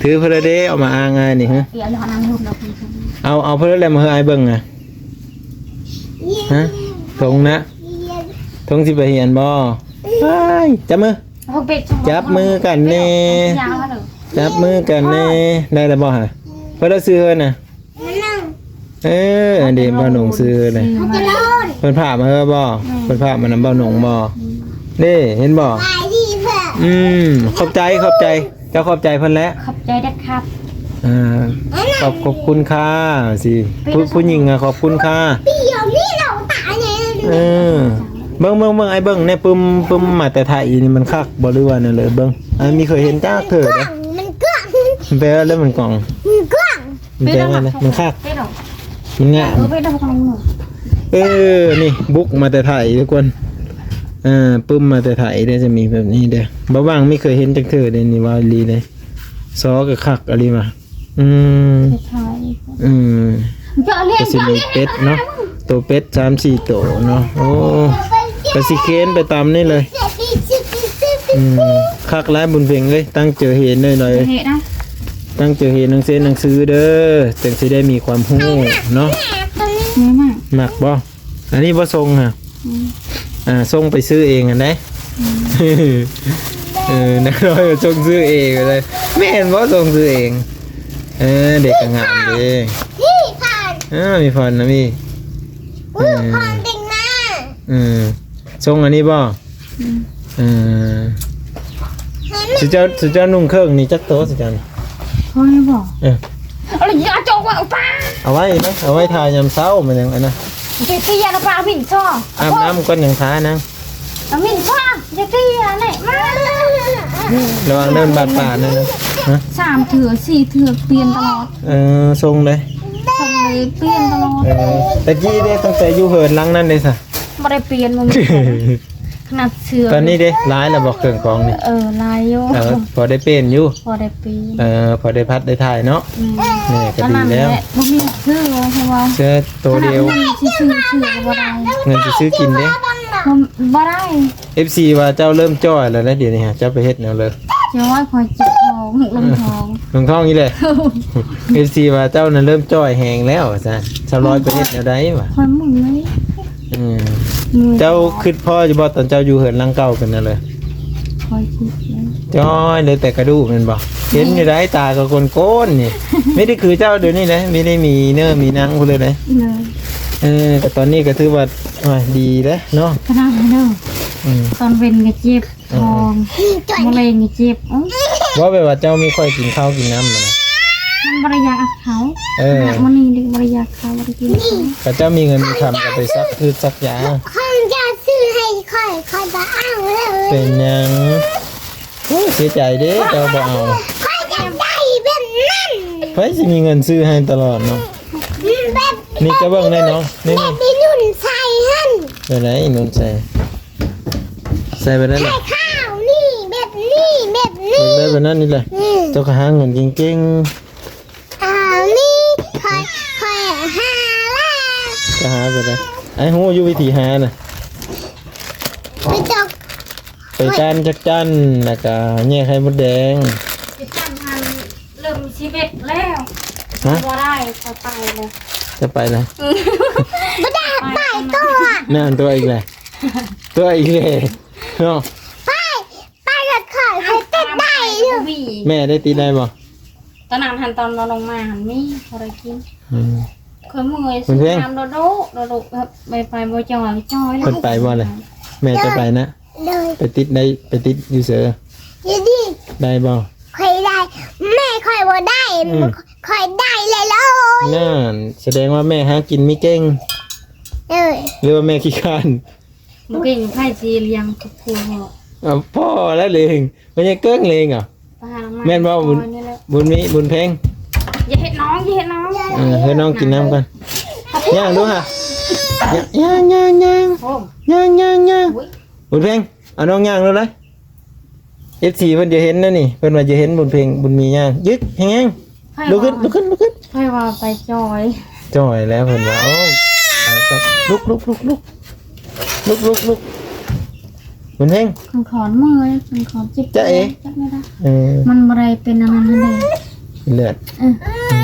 ຖືເພິ່ນລະເດ ເອົາມາອ້າງອ້າຍນີ້ຫະ ເອົາ ເອົາເພິ່ນລະແຫຼະມາໃຫ້ອ້າຍເບິ່ງນະ ຮະ? ຖົງນະ? ຖົງຊິໄປຮຽນບໍ່? ອ້າຍ ຈັບມື ເຮົາເບກ ຈັບມືກັນແດ່ ຈັບມືກັນແດ່ ໄດ້ແລ້ວບໍ່ຫະ? ເພິ່ນເອົາຊື່ເພິ່ນນະ? ເອີ ອັນນີ້ບ່າວໜົງຊື້ເລີຍ ເພິ່ນພາກມາເຮີບໍ່? ອືມ ເພິ່ນພາກມານຳບ່າວໜົງບໍ່? ອືມ ເດ້ ເຫັນບໍ່? ອືມ ຂອບໃຈ ຂອບໃຈ ເຈົ້າຂອບໃຈເພິ່ນແຫຼະ ຂອບໃຈເດີຄັບ ອ່າ ຂອບ ຂອບຄຸນຄ່າ ຊິ ຜູ້ ຜູ້ຍິງອະ ຂອບຄຸນຄ່າ ເອີ ເບິ່ງ ເບິ່ງ ເບິ່ງ ອ້າຍເບິ່ງແດ່ ປຶ້ມ ປຶ້ມມາແຕ່ໄທນີ້ ມັນຄັກບໍ່ ຫຼືວ່າແນວໃດ? ເບິ່ງ ອ້າຍມີເຄີຍເຫັນຈັກເທື່ອເດ້ ມັນກ້ອງ ແປວ່າແລ້ວມັນກ້ອງ ມັນກ້ອງ ມັນແປວ່າແນວໃດ? ມັນຄັກ ມັນງາມ ເອີ ນີ້ບຸກມາແຕ່ໄທທຸກຄົນ ເອີ ປຶ້ມມາແຕ່ໄທເດ້ ຈະມີແບບນີ້ເດ້ ບໍ່ຫວັງມີເຄີຍເຫັນຈັກເທື່ອເດ້ ນີ້ເວົ້າອີ່ຫຼີເດ້ ຊໍກໍຄັກອີ່ຫຼີວ່າ ອືມ ອືມ ກໍຊິມີເປັດເນາະ ໂຕເປັດສາມສີ່ໂຕເນາະ ໂອ້ ກໍຊິເຄນໄປຕາມນີ້ເລີຍ ອືມ ຄັກຫຼາຍບຸນເພັງເອີຍ ຕັ້ງເຈີເຮນໜ້ອຍໆ ເຮັດນະ ຕັ້ງເຈີເຮນໜັງເຊນໜັງສືເດີ ຈັ່ງຊິໄດ້ມີຄວາມຮູ້ເນາະ ມັກບໍ່? ອັນນີ້ບໍ່ສົ່ງຫະ ອືມ ອ່າ ສົ່ງໄປຊື້ເອງຫັ້ນໃດ ອືມ ເອີ ນັກນ້ອຍສົ່ງຊື້ເອງເລີຍ ແມ່ນບໍ່ ສົ່ງຊື້ເອງ ເອີ ເດັກກໍງາມເດ້ ນີ້ຜ່ານ ເອີ ມີຜ່ານນຳອີກ ອຸ້ຍ ເອີ ຜ່ານເປັນມາ ເອີ ສົ່ງອັນນີ້ບໍ່? ອືມ ເອີ ໃຫ້ມັນ ສຸເຈົ້າ ສຸເຈົ້ານຸ່ງເຄິ່ງນີ້ຈັກໂຕ ສຸເຈົ້ານີ້? ຂ້ອຍບໍ່ ເອີ ເອົາລະ ຢ່າຈອກວ່າ ເອົາໄວ້ນະ ເອົາໄວ້ຖ້າຍາມເຊົ້າ ມັນຍັງອັນນະ ຊິເຕຍນະ ປາໝິ່ນຊອ ອາບນ້ຳກ່ອນຍັງຖ້ານະ ໝິ່ນຊອ ຊິເຕຍນະ ມາ ລະວັງເດີ ມັນບາດປານະ ຮະ ສາມເທື່ອ ສີ່ເທື່ອ ປ່ຽນຕະຫຼອດ ເອີ ສົ່ງເລີຍ ສົ່ງເລີຍ ປ່ຽນຕະຫຼອດ ເອີ ແຕ່ກີ້ເດ້ ຕັ້ງແຕ່ຢູ່ເຮືອນຫຼັງນັ້ນເດ້ຊະ ບໍ່ໄດ້ປ່ຽນ ບໍ່ມີ ຂະໜາດເສື້ອ ຕອນນີ້ເດ້ ຫຼາຍແລ້ວບໍ່ ເຄື່ອງຂອງນີ້? ເອີ ຫຼາຍຢູ່ ເອີ ພໍໄດ້ປ່ຽນຢູ່ ພໍໄດ້ປ່ຽນ ເອີ ພໍໄດ້ພັດໄດ້ຖ່າຍເນາະ ແມ່ນ ແມ່ກໍດີແລ້ວ ບໍ່ມີເສື້ອ ເພາະວ່າເສື້ອໂຕດຽວ ຂະໜາດເງິນຊິຊື້ເສື້ອກໍບໍ່ໄດ້ ເງິນຊິຊື້ກິນເດ້ ບໍ່ ບໍ່ໄດ້ ເອັຟຊີ ວ່າເຈົ້າເລີ່ມຈ່ອຍແລ້ວນະ ດຽວນີ້ຫາ ເຈົ້າໄປເຮັດແນວເລີຍ ເຈົ້າວ່າຂ້ອຍເຈັບທ້ອງ ລົງທ້ອງ ລົງທ້ອງອີກແລ້ວ ເອັຟຊີ ວ່າເຈົ້ານັ້ນເລີ່ມຈ່ອຍແຮງແລ້ວວ່າຊັ້ນ ສາວລອຍໄປເຮັດແນວໃດວະ ຂ້ອຍເມື່ອຍ ເອີ ເຈົ້າຄິດພໍຢູ່ບໍ່ ຕອນເຈົ້າຢູ່ເຮືອນຫຼັງເກົ່າເປັນແນວໃດ? ຂ້ອຍຄິດແລ້ວ ຈ່ອຍເຫຼືອແຕ່ກະດູກແມ່ນບໍ່? ເຫັນຢູ່ໃດ໋ ຕາກໍໂກນໆ ນີ້ ມີແຕ່ຄືເຈົ້າດຽວນີ້ເດ້ ມີໄດ້ມີເນີມີໜັງພຸ້ນເລີຍເດ້ ເອີ ກໍຕອນນີ້ກໍຖືວ່າ ໂອ້ຍ ດີເດ້ເນາະ ຂະໜາດເດີ ອືມ ຕອນເວັນກໍເຈັບ ອືມ ທ້ອງ ມະເລັງເຈັບ ເອົ້າ ເວົ້າແບບວ່າເຈົ້າມີຂ້ອຍກິນເຂົ້າກິນນ້ຳຫັ້ນນະ ມັນບໍ່ໄດ້ຢາກເຂົ້າ ເອີ ມື້ນີ້ບໍ່ໄດ້ຢາກເຂົ້າ ບໍ່ໄດ້ກິນເຂົ້າ ກໍເຈົ້າມີເງິນມີຄຳກໍໄປຊັກພືດຊັກຢາ ຂ້ອຍຈະຊື້ໃຫ້ຂ້ອຍ ຂ້ອຍບໍ່ເອົາເລີຍ ເປັນຫຍັງ? ໂອ້ຍ ເສຍໃຈເດ້ ເຈົ້າບໍ່ເອົາ ຂ້ອຍຢາກໄດ້ແບບນັ້ນ ໃຜຊິມີເງິນຊື້ໃຫ້ຕະຫຼອດເນາະ ອືມ ແບບ ນີ້ເຈົ້າເບິ່ງແນ່ເນາະ ນີ້ ແບບນີ້ນຸ່ນໃສ່ຫັ້ນ ແບບໃດນຸ່ນໃສ່ ໃສ່ແບບນັ້ນ ໃສ່ຂາວນີ້ ແບບນີ້ ແບບນີ້ ແບບ ແບບນັ້ນນີ້ແຫຼະ ອືມ ເຈົ້າກໍຫາເງິນເກັ່ງໆ ອາ ນີ້ຂ້ອຍ ຂ້ອຍຫາແລ້ວ ຈະຫາແບບໃດ? ອ້າຍຮູ້ຢູ່ວິທີຫານະ ໄປຈອກ ໄປກ້ານຈັກຈັ່ນ ແລ້ວກໍແຍກໄຂ່ມົດແດງ ຈັກຈັ່ນຫັ້ນເລີ່ມຊິເບັດແລ້ວ ຮະ ບໍ່ໄດ້ ຂ້ອຍໄປແລ້ວ ຈະໄປແລ້ວ ອືມ ບໍ່ໄດ້ ໄປ ໄປຕົວະ ນັ້ນຕົວະອີກແລ້ວ ຕົວະອີກແລ້ວເນາະ ໄປ ໄປລະຂ້ອຍ ຂ້ອຍຕິດໄດ້ຢູ່ ແມ່ໄດ້ຕິດໄດ້ບໍ່? ຕອນນັ້ນຫັ້ນ ຕອນລາວລົງມາຫັ້ນມີພໍໄດ້ກິນ ອືມ ຂ້ອຍເມື່ອຍ ມັນແພງ ຊື້ນ້ຳໂດະໆ ໂດະໆ ແບບໄປ ໄປບໍ່ຈ່ອຍ ຈ່ອຍແລ້ວ ເພິ່ນໄປບໍ່ລະ? ແມ່ຈະໄປນະ ໂດຍ ໄປຕິດໄດ້ ໄປຕິດຢູ່ເສ? ຢູ່ດີ ໄດ້ບໍ່? ຂ້ອຍໄດ້ ແມ່ຂ້ອຍບໍ່ໄດ້ ອືມ ຂ້ອຍໄດ້ແລ້ວໂລຍ ນັ້ນ ສະແດງວ່າແມ່ຫາກິນມີເກັ່ງ ເອີ ຫຼືວ່າແມ່ຂີ້ຄ້ານ? ບໍ່ເກັ່ງໃຜຊິລ້ຽງຄອບຄົວເນາະ ເອົາ ພໍແລ້ວເລີຍ ມັນຍັງເກິ່ງເລີຍເນາະ ໄປຫານ້ຳມັນ ແມ່ນບໍ່? ບຸນ ບຸນມີ ບຸນເພັງ ຢ່າເຮັດນ້ອງ ຢ່າເຮັດນ້ອງ ເອີ ເຮັດນ້ອງກິນນ້ຳກ່ອນ ຍ່າງດູຫະ ຍ່າງ ຍ່າງ ຍ່າງ ໂອ້ ຍ່າງ ຍ່າງ ຍ່າງ ອຸ້ຍ ບຸນເພັງ ເອົານ້ອງຍ່າງດູໄດ໋ ເອັຟຊີ ເພິ່ນຈະເຫັນນະນີ້ ເພິ່ນວ່າຈະເຫັນບຸນເພັງ ບຸນມີຍ່າງ ຍຶກແຮງໆ ລຸກຂຶ້ນ ລຸກຂຶ້ນ ລຸກຂຶ້ນ ໃຜວ່າໄປຈ່ອຍ ຈ່ອຍແລ້ວເພິ່ນວ່າ ໂອ້ ລຸກ ລຸກ ລຸກ ລຸກ ລຸກ ລຸກ ລຸກ ບຸນເພັງ ມັນຂອນເມື່ອຍ ມັນຂອນເຈັບ ຈະເອ ຈັກແນວໃດ ເອີ ມັນບໍ່ໄດ້ເປັນອັນນັ້ນເດ້ ເລືອດ ເອີ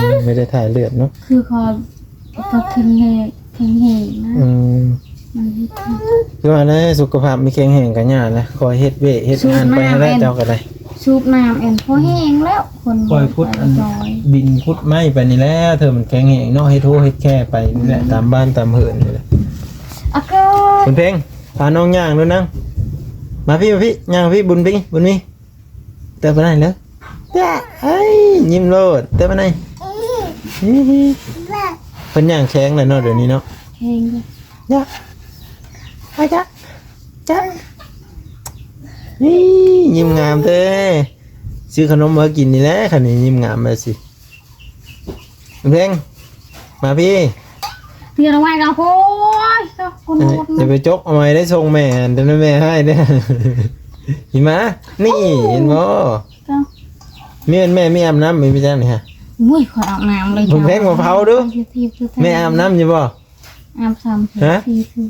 ອືມ ໄມ່ໄດ້ຖ່າຍເລືອດເນາະ ຄືຂອນ ກໍເຄັ່ງແຮງ ເຄັ່ງແຮງນະ ອືມ ຄືວ່າແຫຼະ ສຸຂະພາບມີແຂງແຮງກໍຍາກແຫຼະ ຄອຍເຮັດວຽກເຮັດງານໄປຫັ້ນແຫຼະ ເຈົ້າກໍໄດ້ ສູບນ້ຳແອນພໍແຮງແລ້ວ ຄົນ ຂ້ອຍຂຸດອັນ ຈອຍ ດິນຂຸດໄມ້ໄປນີ້ແຫຼະ ເທື່ອມັນແຂງແຮງເນາະ ເຮັດໂຮເຮັດແຄໄປນີ້ແຫຼະ ອືມ ຕາມບ້ານຕາມເຮືອນນີ້ແຫຼະ ອາກາດ ບຸນເພັງ ພານ້ອງຍ່າງດູນາງ ມາພີ້ ມາພີ້ ຍ່າງພີ້ ບຸນພີ້ ບຸນມີ ເຕີບໄປໄດ້ເລີຍ ເອີຍ ຍິ້ມໂລດ ເຕີບໄປໄດ້ ເພິ່ນຍ່າງແຂງແລ້ວເນາະ ດຽວນີ້ເນາະ ແຂງເລີຍ ຍະ ອາຈະ ຈະ ນີ້ ຍິ້ມງາມແທ້ ຊື້ຂະໜົມມາກິນນີ້ແຫຼະ ຄັນນີ້ຍິ້ມງາມແບບຊີ້ ເພັງ ມາພີ້ ເດຍລະໄວ້ກໍໂອ້ຍ ເຈົ້າຄົນໂຫດ ເອີ ຢ່າໄປຈົກເອົາໄມ້ໄດ້ ສົ່ງແມ່ ແຕ່ແມ່ຮ້າຍເດ້ ຫິມາ ນີ້ ເຫັນບໍ່ ເຈົ້າ ມີແມ່ ມີອາບນ້ຳ ມີຈັ່ງນີ້ຮະ ໂອ້ຍ ຂ້ອຍອາບນ້ຳເລີຍ ເພິ່ນເພັງມາເຜົາດູ ແມ່ອາບນ້ຳຢູ່ບໍ່? ອາບສາມເທື່ອ ຮະ? ສີ່ເທື່ອ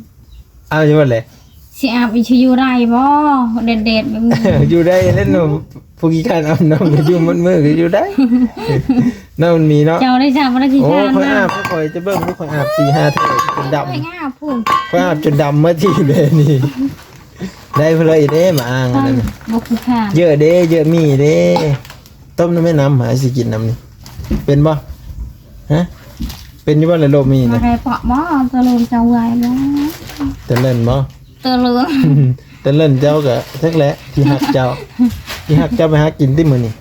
ອາບຢູ່ບໍ່ແຫຼະ ຊິອາບອີກຊິຢູ່ໄດ້ບໍ່ ແດດໆແບບນີ້ ຢູ່ໄດ້ແລ້ວເນາະ ຜູ້ຂີ້ຄ້ານອາບນ້ຳ ຢູ່ໝົດມື້ກໍຢູ່ໄດ້ ນ້ຳມັນມີເນາະ ເຈົ້າໄດ້ຊາບໍ່ໄດ້ຂີ້ຄ້ານ ໂອ້ ຂ້ອຍອາບ ຂ້ອຍຈະເບິ່ງ ຂ້ອຍອາບສີ່ຫ້າເທື່ອຈົນດຳ ຂ້ອຍອາບພຸ້ນ ຂ້ອຍອາບຈົນດຳເໝິດທີ່ແບບນີ້ ໄດ້ເພິ່ນເລີຍເດ້ ມາອ່າງອັນນັ້ນ ບໍ່ຂີ້ຄ້ານ ເຢີະເດ້ ເຢີະໝີ່ເດ້ ຕົ້ມນຳແມ່ ນ້ຳຫາຊິກິນນຳນີ້ ເປັນບໍ່? ຮະ ເປັນຢູ່ບໍ່ລະໂລກມີ ມາ ນະ ໄດ້ເປາະບໍ່? ຕະເລີນເຈົ້າເອື້ອຍບໍ່? ຕະເລີນບໍ່? ຕະເລີນ ຕະເລີນເຈົ້າກະຈັກແຫຼະ ທີ່ຮັກເຈົ້າ ທີ່ຮັກເຈົ້າໄປຫາກິນຕິມື້ນີ້?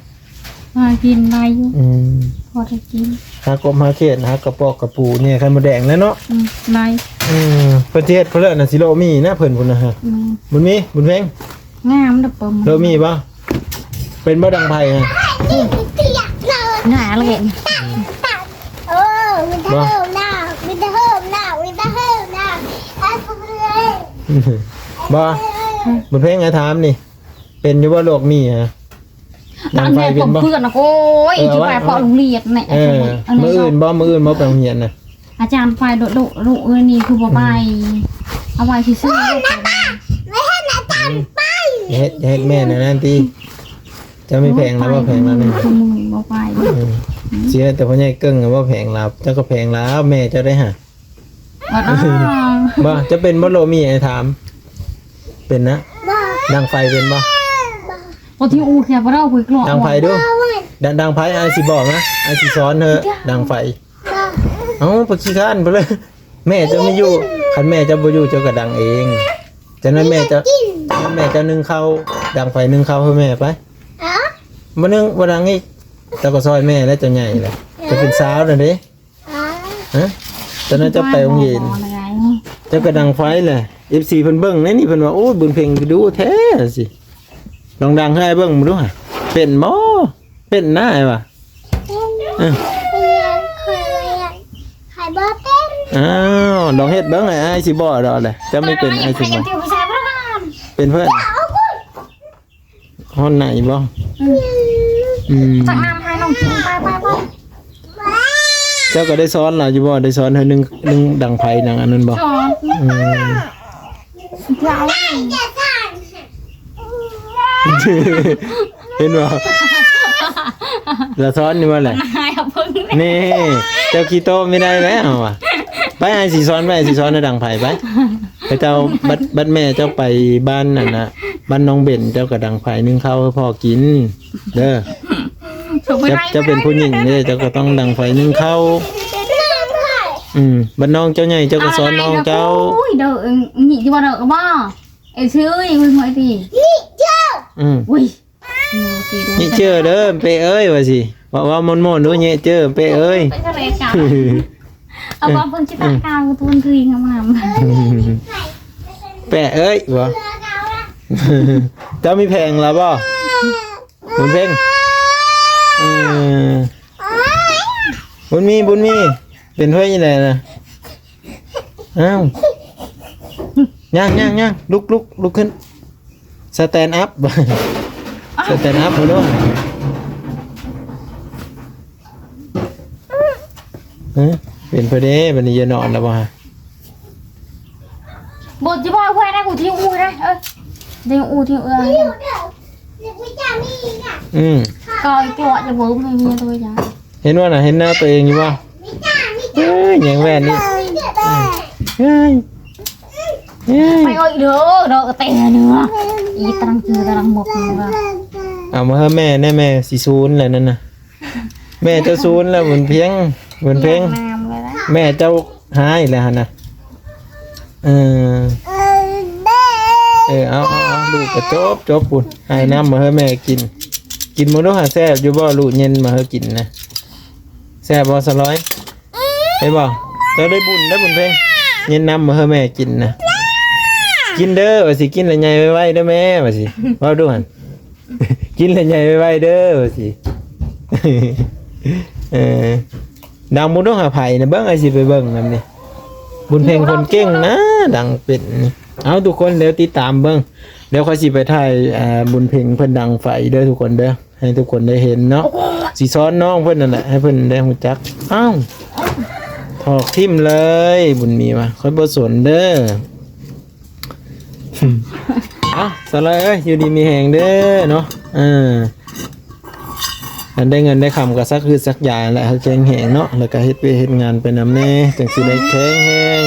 ຫາກິນໄດ້ຢູ່ ອືມ ພໍໄດ້ກິນ ຫາກົບຫາເຂດ ຫາກະປອກກະປູ ແຍ່ໄຂ່ມົດແດງແຫຼະເນາະ ອືມ ໄດ້ ເອີ ເພິ່ນຊິເຮັດເພິ່ນເລີນະ ຊິໂລະມີນະເພິ່ນພຸ້ນນະ ແມ່ນ ບຸນມີ ບຸນເພັງ ງາມເດີປຶ້ມ ໂລະມີບໍ່? ເປັນບໍ່ດັງໄຟຮະ? ໜ້າເລີຍ ເອີ ມີແຕ່ເຮີ້ມໜ້າ ມີແຕ່ເຮີ້ມໜ້າ ມີແຕ່ເຮີ້ມໜ້າ ບໍ່ ບຸນເພັງ ໃຫ້ຖາມນີ້ ເປັນຢູ່ບໍ່ໂລກມີຮະ? ດັງໄຟເປັນບໍ່? ເພື່ອນນະ ໂອ້ຍ ເອີ ຊິໄປເພາະໂຮງຮຽນນີ້ ເອີ ມື້ອື່ນບໍ່? ມື້ອື່ນບໍ່ໄປໂຮງຮຽນນະ? ອາຈານໄປດຸໆ ເອີຍ ນີ້ຄືບໍ່ໄປ ອືມ ເອົາໄວ້ຊື່ໆ ບໍ່ເຫັນອາຈານໄປ ເຮັດ ເຮັດແມ່ນອັນນັ້ນຕິ ເຈົ້າມີແຜງລາວບໍ່? ແຜງລາວນີ້ ບໍ່ໄປ ອືມ ຊິໃຫ້ແຕ່ພໍ່ໃຫຍ່ເກິ່ງບໍ່ແຜງລາວ ເຈົ້າກໍແຜງລາວ ແມ່ເຈົ້າໄດ້ຫາ ບໍ່ ເຈົ້າເປັນບໍ່ໂລມີ ອ້າຍຖາມ ເປັນນະ ດັງໄຟເປັນບໍ່? ບໍ່ ທີ່ອູ້ແຄ່ບໍ່ເລົ່າ ຄຸຍກລອກ ດັງໄຟດູ ດັງ ດັງໄຟ ອ້າຍຊິບອກນະ ອ້າຍຊິສອນເດີ ດັງໄຟ ເອົ້າ ໄປຂີ້ຄ້ານໄປເລີຍ ແມ່ເຈົ້າມີຢູ່ ຄັນແມ່ເຈົ້າບໍ່ຢູ່ ເຈົ້າກໍດັງເອງ ຈາກນັ້ນແມ່ເຈົ້າ ແມ່ເຈົ້າໜຶ້ງເຂົ້າ ດັງໄຟໜຶ້ງເຂົ້າໃຫ້ແມ່ໄປ ບໍ່ໜຶ້ງ ບໍ່ດັງອີກ ເຈົ້າກໍຊ່ອຍແມ່ແລ້ວ ເຈົ້າໃຫຍ່ແລ້ວ ເຈົ້າເປັນສາວແລ້ວເດ້ ຮະ ຕອນນັ້ນເຈົ້າໄປໂຮງຮຽນ ເຈົ້າກໍດັງໄຟແຫຼະ ເອັຟຊີເພິ່ນເບິ່ງໃນນີ້ ເພິ່ນວ່າ ໂອ້ຍ ບຸນເພັງຄືດຸແທ້ ວ່າຊີ້ ລອງດັງໃຫ້ອ້າຍເບິ່ງເບິ່ງດູຫະ ເປັນບໍ່? ເປັນນະອ້າຍວ່າ ເອີ ຂ້ອຍ ຂ້ອຍບໍ່ເປັນ ອ້າວ ລອງເຮັດເບິ່ງ ອ້າຍ ອ້າຍຊິບອກດອກແຫຼະ ເຈົ້າມີເປັນ ອ້າຍຊິບອກ ເປັນເພິ່ນ ຮອດໄຫນບໍ່? ອືມ ອືມ ຕັກນ້ຳໃຫ້ນ້ອງກິນ ໄປ ໄປ ໄປ ເຈົ້າກໍໄດ້ສອນລາວຢູ່ບໍ່? ໄດ້ສອນໃຫ້ໜຶ້ງ ໜຶ້ງດັງໄຟໜັງອັນນັ້ນບໍ່? ສອນ ອືມ ເຈົ້າ ເຫັນບໍ່? ລາວສອນຢູ່ບໍ່ແຫຼະ? ນາຍເອົາເບິ່ງ ນີ້ ເຈົ້າຂີ້ໂຕບໍ່ໄດ້ແລ້ວວ່າ ໄປ ອ້າຍຊິສອນ ໄປ ອ້າຍຊິສອນໃຫ້ດັງໄຟ ໄປ ເຈົ້າ ບັດ ບັດແມ່ເຈົ້າໄປບ້ານນັ້ນນະ ບ້ານນ້ອງເບັນ ເຈົ້າກໍດັງໄຟໜຶ້ງເຂົ້າໃຫ້ພໍ່ກິນເດີ ເຈົ້າ ເຈົ້າເປັນຜູ້ຍິງເດ້ ເຈົ້າກໍຕ້ອງດັງໄຟໜຶ້ງເຂົ້າ ອືມ ບັດນ້ອງເຈົ້າໃຫຍ່ ເຈົ້າກໍສອນນ້ອງເຈົ້າ ໂອ້ຍ ເດີ ນີ້ທີ່ວ່າເດີກໍບໍ່ ເອີ ຊື່ ເອີຍ ຫວຍຕິ ນີ້ເຈີ ອືມ ອຸ້ຍ ນີ້ເຈີເດີ ເປ້ເອີຍ ວ່າຊິ ເວົ້າ ເວົ້າມ່ວນໆດູ ນີ້ເຈີ ເປ້ເອີຍ ໄປທະເລກັນ ເອົາວ່າເພິ່ນຊິຕາກາງຕົວຄືງາມໆ ແປະເອີຍ ບໍ່ ເຈົ້າມີແຜງລະບໍ່? ບຸນເພັງ ເອີ ບຸນມີ ບຸນມີ ເປັນເພິ່ນອີ່ແຫຼະນະ ອ້າວ ຍ່າງ ຍ່າງ ຍ່າງ ລຸກ ລຸກ ລຸກຂຶ້ນ ສະແຕນອັບ ສະແຕນອັບ ເບິ່ງດູ ເອີ ເປັນເພິ່ນເດ້ ບັດນີ້ຢ່ານອນແລ້ວບໍ່ຮະ? ບໍ່ ຈະບອກເພື່ອນນະ ກູທີ່ອູ້ນະ ເອີ ທີ່ອູ້ທີ່ເອື້ອຍ ອືມ ກໍໄອ້ຕົວະຈະເບິ່ງໃຫ້ເມຍຕົວຢ່າງ ເຫັນບໍ່ນະ? ເຫັນໜ້າຕົວເອງຢູ່ບໍ່? ເອີຍ ແຍງແວ່ນນີ້ ເອີຍ ເອີຍ ເອີຍ ໄປເອີຍເດີ ດອກກະແຕເນາະ ອີຕະລັງຈື່ຕະລັງໝົກນີ້ວ່າ ເອົາມາໃຫ້ແມ່ແດ່ ແມ່ຊິສູນແລ້ວນັ້ນນະ ແມ່ຈະສູນແລ້ວບຸນເພັງ ບຸນເພັງ ແມ່ເຈົ້າຫາຍແລ້ວຫັ້ນນະ ເອີ ເອີ ເອົາ ເອົາ ເອົາ ລູກກະຈົບ ຈົບພຸ້ນ ໃຫ້ນ້ຳມາໃຫ້ແມ່ກິນ ກິນເບິ່ງດູຫາ ແຊບຢູ່ບໍ່ ລູກເຢັນມາໃຫ້ກິນນະ ແຊບບໍ່ສາວລອຍ? ເຫັນບໍ່? ເຈົ້າໄດ້ບຸນໄດ້ບຸນເພັງ ເຢັນນ້ຳມາໃຫ້ແມ່ກິນນະ ກິນເດີ ວ່າຊິ ກິນແລ້ວໃຫຍ່ໄວໆເດີແມ່ ວ່າຊິ ເວົ້າດູຫັ້ນ ກິນແລ້ວໃຫຍ່ໄວໆເດີ ວ່າຊິ ເອີ ດັງບຸນດົງຫາໃຜນະ ເບິ່ງ ອ້າຍຊິໄປເບິ່ງນຳນີ້ ບຸນເພັງຄົນເກັ່ງນະ ດັງເປັນນີ້ ເອົາ ທຸກຄົນ ດຽວຕິດຕາມເບິ່ງ ດຽວຂ້ອຍຊິໄປຖ່າຍ ອ່າ ບຸນເພັງເພິ່ນດັງໄຟເດີ ທຸກຄົນເດີ. ໃຫ້ທຸກຄົນໄດ້ເຫັນເນາະ ຊິສອນນ້ອງເພິ່ນນັ້ນແຫຼະ ໃຫ້ເພິ່ນໄດ້ຮູ້ຈັກ ອ້າວ ຖອກຖິ້ມເລີຍ ບຸນມີວ່າ ຂ້ອຍບໍ່ສົນເດີ ເອົ້າ ສາວລອຍເອີຍ ຢູ່ດີມີແຮງເດີເນາະ ເອີ ຄັນໄດ້ເງິນໄດ້ຄຳກໍສັກຮືດສັກຢາແຫຼະ ໃຫ້ແຂງແຮງເນາະ ແລ້ວກໍເຮັດວຽກເຮັດງານໄປນຳແດ່ ຈັ່ງຊິໄດ້ແຂງແຮງ.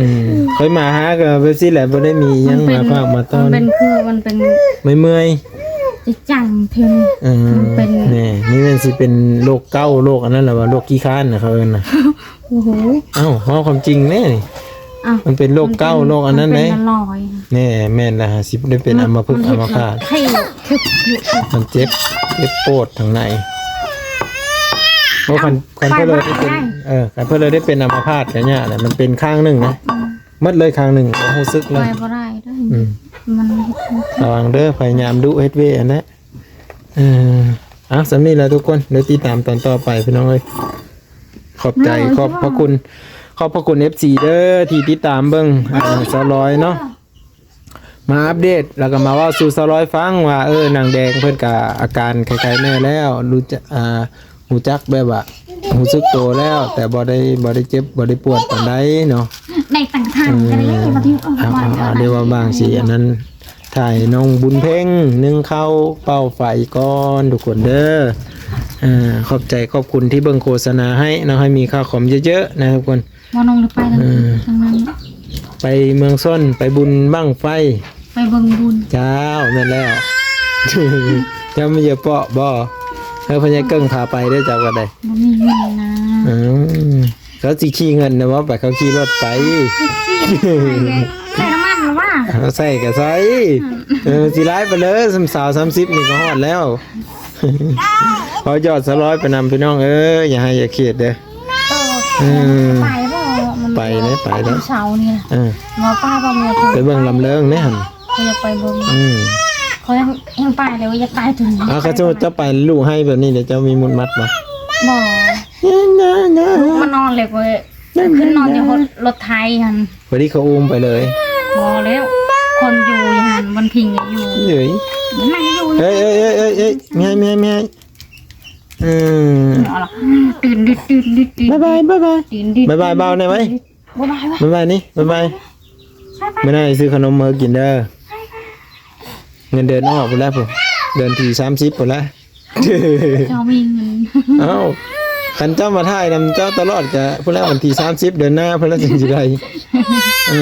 ອືມ ຂ້ອຍມາຫາກໍແບບຊີ້ແຫຼະ ບໍ່ໄດ້ມີຫຍັງມາຝາກມາຕ້ອນ ມັນເປັນ ຄືມັນເປັນ ເມື່ອຍໆ ຈະຈັງເຖິງ ເອີ ມັນເປັນ ແນ່ ນີ້ແມ່ນຊິເປັນໂລກເກົາ ໂລກອັນນັ້ນລະວ່າ ໂລກຂີ້ຄ້ານນະ ເຂົາເອີ້ນນະ ໂອ້ໂຫ ເອົ້າ ເວົ້າຄວາມຈິງແນ່ນີ້ ມັນເປັນໂລກເກົາ ໂລກອັນນັ້ນເດ້ ແນ່ ແມ່ນລະ ຊິໄດ້ເປັນອຳມະພຶກອຳມະພາດ ມັນເຈັບ ເຈັບປວດທາງໃນ ໂອ້ ຄັນ ຄັນເພິ່ນເລີຍໄດ້ເປັນ ເອີ ຄັນເພິ່ນເລີຍໄດ້ເປັນອຳມະພາດກໍຍາກແຫຼະ ມັນເປັນຂ້າງໜຶ່ງນະ ໝົດເລີຍຂ້າງໜຶ່ງ ບໍ່ຮູ້ສຶກເລີຍ ໄປບໍ່ໄດ້ເດີ ອືມ ມັນ ລະວັງເດີ ພະຍາຍາມດຸເຮັດເວຫັ້ນແຫຼະ ເອີ ເອົາ ສ່ຳນີ້ລະທຸກຄົນ ດຽວຕິດຕາມຕອນຕໍ່ໄປພີ່ນ້ອງເອີຍ ຂອບໃຈ ຂອບພະຄຸນ ຂອບພະຄຸນເອັຟຊີເດີ ທີ່ຕິດຕາມເບິ່ງ ເອີ ສາວລອຍເນາະ ມາອັບເດດ ແລ້ວກໍມາເວົ້າສູ່ສາວລອຍຟັງວ່າ ເອີ ນາງແດງເພິ່ນກະອາການໄຄໆແນ່ແລ້ວ ຮູ້ຈັກ ອ່າ ຮູ້ຈັກແບບວ່າຮູ້ສຶກໂຕແລ້ວ ແຕ່ບໍ່ໄດ້ ບໍ່ໄດ້ເຈັບ ບໍ່ໄດ້ປວດປານໃດເນາະ ໄດ້ຕັ້ງທາງກໍໄດ້ ເອີ ບໍ່ຖືກ ເອົາ ເອົາ ເອົາ ເອົາ ເອົາ ເດວ່າບາງຊິອັນນັ້ນ ຖ່າຍນ້ອງບຸນເພັງ ໜຶ້ງເຂົ້າ ເປົ່າໄຟກ່ອນທຸກຄົນເດີ ເອີ ຂອບໃຈຂອບຄຸນທີ່ເບິ່ງໂຄສະນາໃຫ້ເນາະ ໃຫ້ມີຄ່າຄອມເຍີະໆນະທຸກຄົນ ບໍ່ນ້ອງໄດ້ໄປທາງ ເອີ ທາງນັ້ນ ໄປເມືອງຊົນ ໄປບຸນບັ້ງໄຟ ໄປເບິ່ງບຸນ ເຈົ້າ ແມ່ນແລ້ວ ເຈົ້າມີເຢຍເປາະບໍ່? ເອີ ພໍ່ໃຫຍ່ເກິ່ງພາໄປເດີ ເຈົ້າກໍໄດ້ ບໍ່ມີເງິນນະ ອືມ ເຂົາຊິຂີ່ເງິນນະບໍ່ ໄປ ເຂົາຂີ່ລົດໄປ ໃສ່ນ້ຳມັນລະວ່າ ເອົາໃສ່ກໍໃສ່ ອືມ ເອີ ຊິຫຼາຍໄປເລີຍ ສາມສິບ ນີ້ກໍຮອດແລ້ວ ເອົາຢອດສາວລອຍໄປນຳ ພີ່ນ້ອງເອີຍ ຢ່າໃຫ້ຢ່າຂຽດເດີ ເອີ ເອີ ໄປບໍ່ ມັນ ໄປເລີຍ ໄປເລີຍ ເຊົ້ານີ້ ເອີ ວ່າໄປບໍ່ ໄປເບິ່ງລຳເລີງເດ້ຫັ້ນ ຂ້ອຍຢາກໄປເບິ່ງ ອືມ ຂ້ອຍແຮ່ງ ແຮ່ງໄປແລ້ວ ຢາກໄປຕົວນີ້ ເອົາ ຄັນສົມມຸດເຈົ້າໄປ ລູກໃຫ້ແບບນີ້ເດ ເຈົ້າມີມຸດມັດບໍ່? ບໍ່ ລູກມານອນແລ້ວ ຂ້ອຍຂຶ້ນນອນຢູ່ລົດ ລົດໄຖຫັ້ນ ພໍດີເຂົາອຸ້ມໄປເລີຍ ບໍ່ແລ້ວ ຄົນຢູ່ຫັ້ນ ວັນພິງຢູ່ ເອີຍ ນັ່ງຢູ່ ເອີຍ ເອີຍ ເອີຍ ເອີຍ ມີໃຫ້ ມີໃຫ້ ມີໃຫ້ ເອີ ຕື່ນດິດ ຕື່ນດິດ ບາຍບາຍ ບາຍບາຍ ຕື່ນດິດ ບາຍບາຍ ບ່າວແດ່ໄວ ບາຍບາຍ ບາຍບາຍນີ້ ບາຍບາຍ ບາຍບາຍ ມື້ໜ້າຊິຊື້ຂະໜົມມາໃຫ້ກິນເດີ ເງິນເດືອນອອກພຸ້ນແຫຼະ ເດືອນທີສາມສິບພຸ້ນແຫຼະ ເຈົ້າມີເງິນ ເອົ້າ ຄັນເຈົ້າມາຖ່າຍນຳເຈົ້າຕະຫຼອດກະພຸ້ນແຫຼະ ວັນທີສາມສິບເດືອນໜ້າພຸ້ນແຫຼະ ຈຶ່ງຊິໄດ້ ເອີ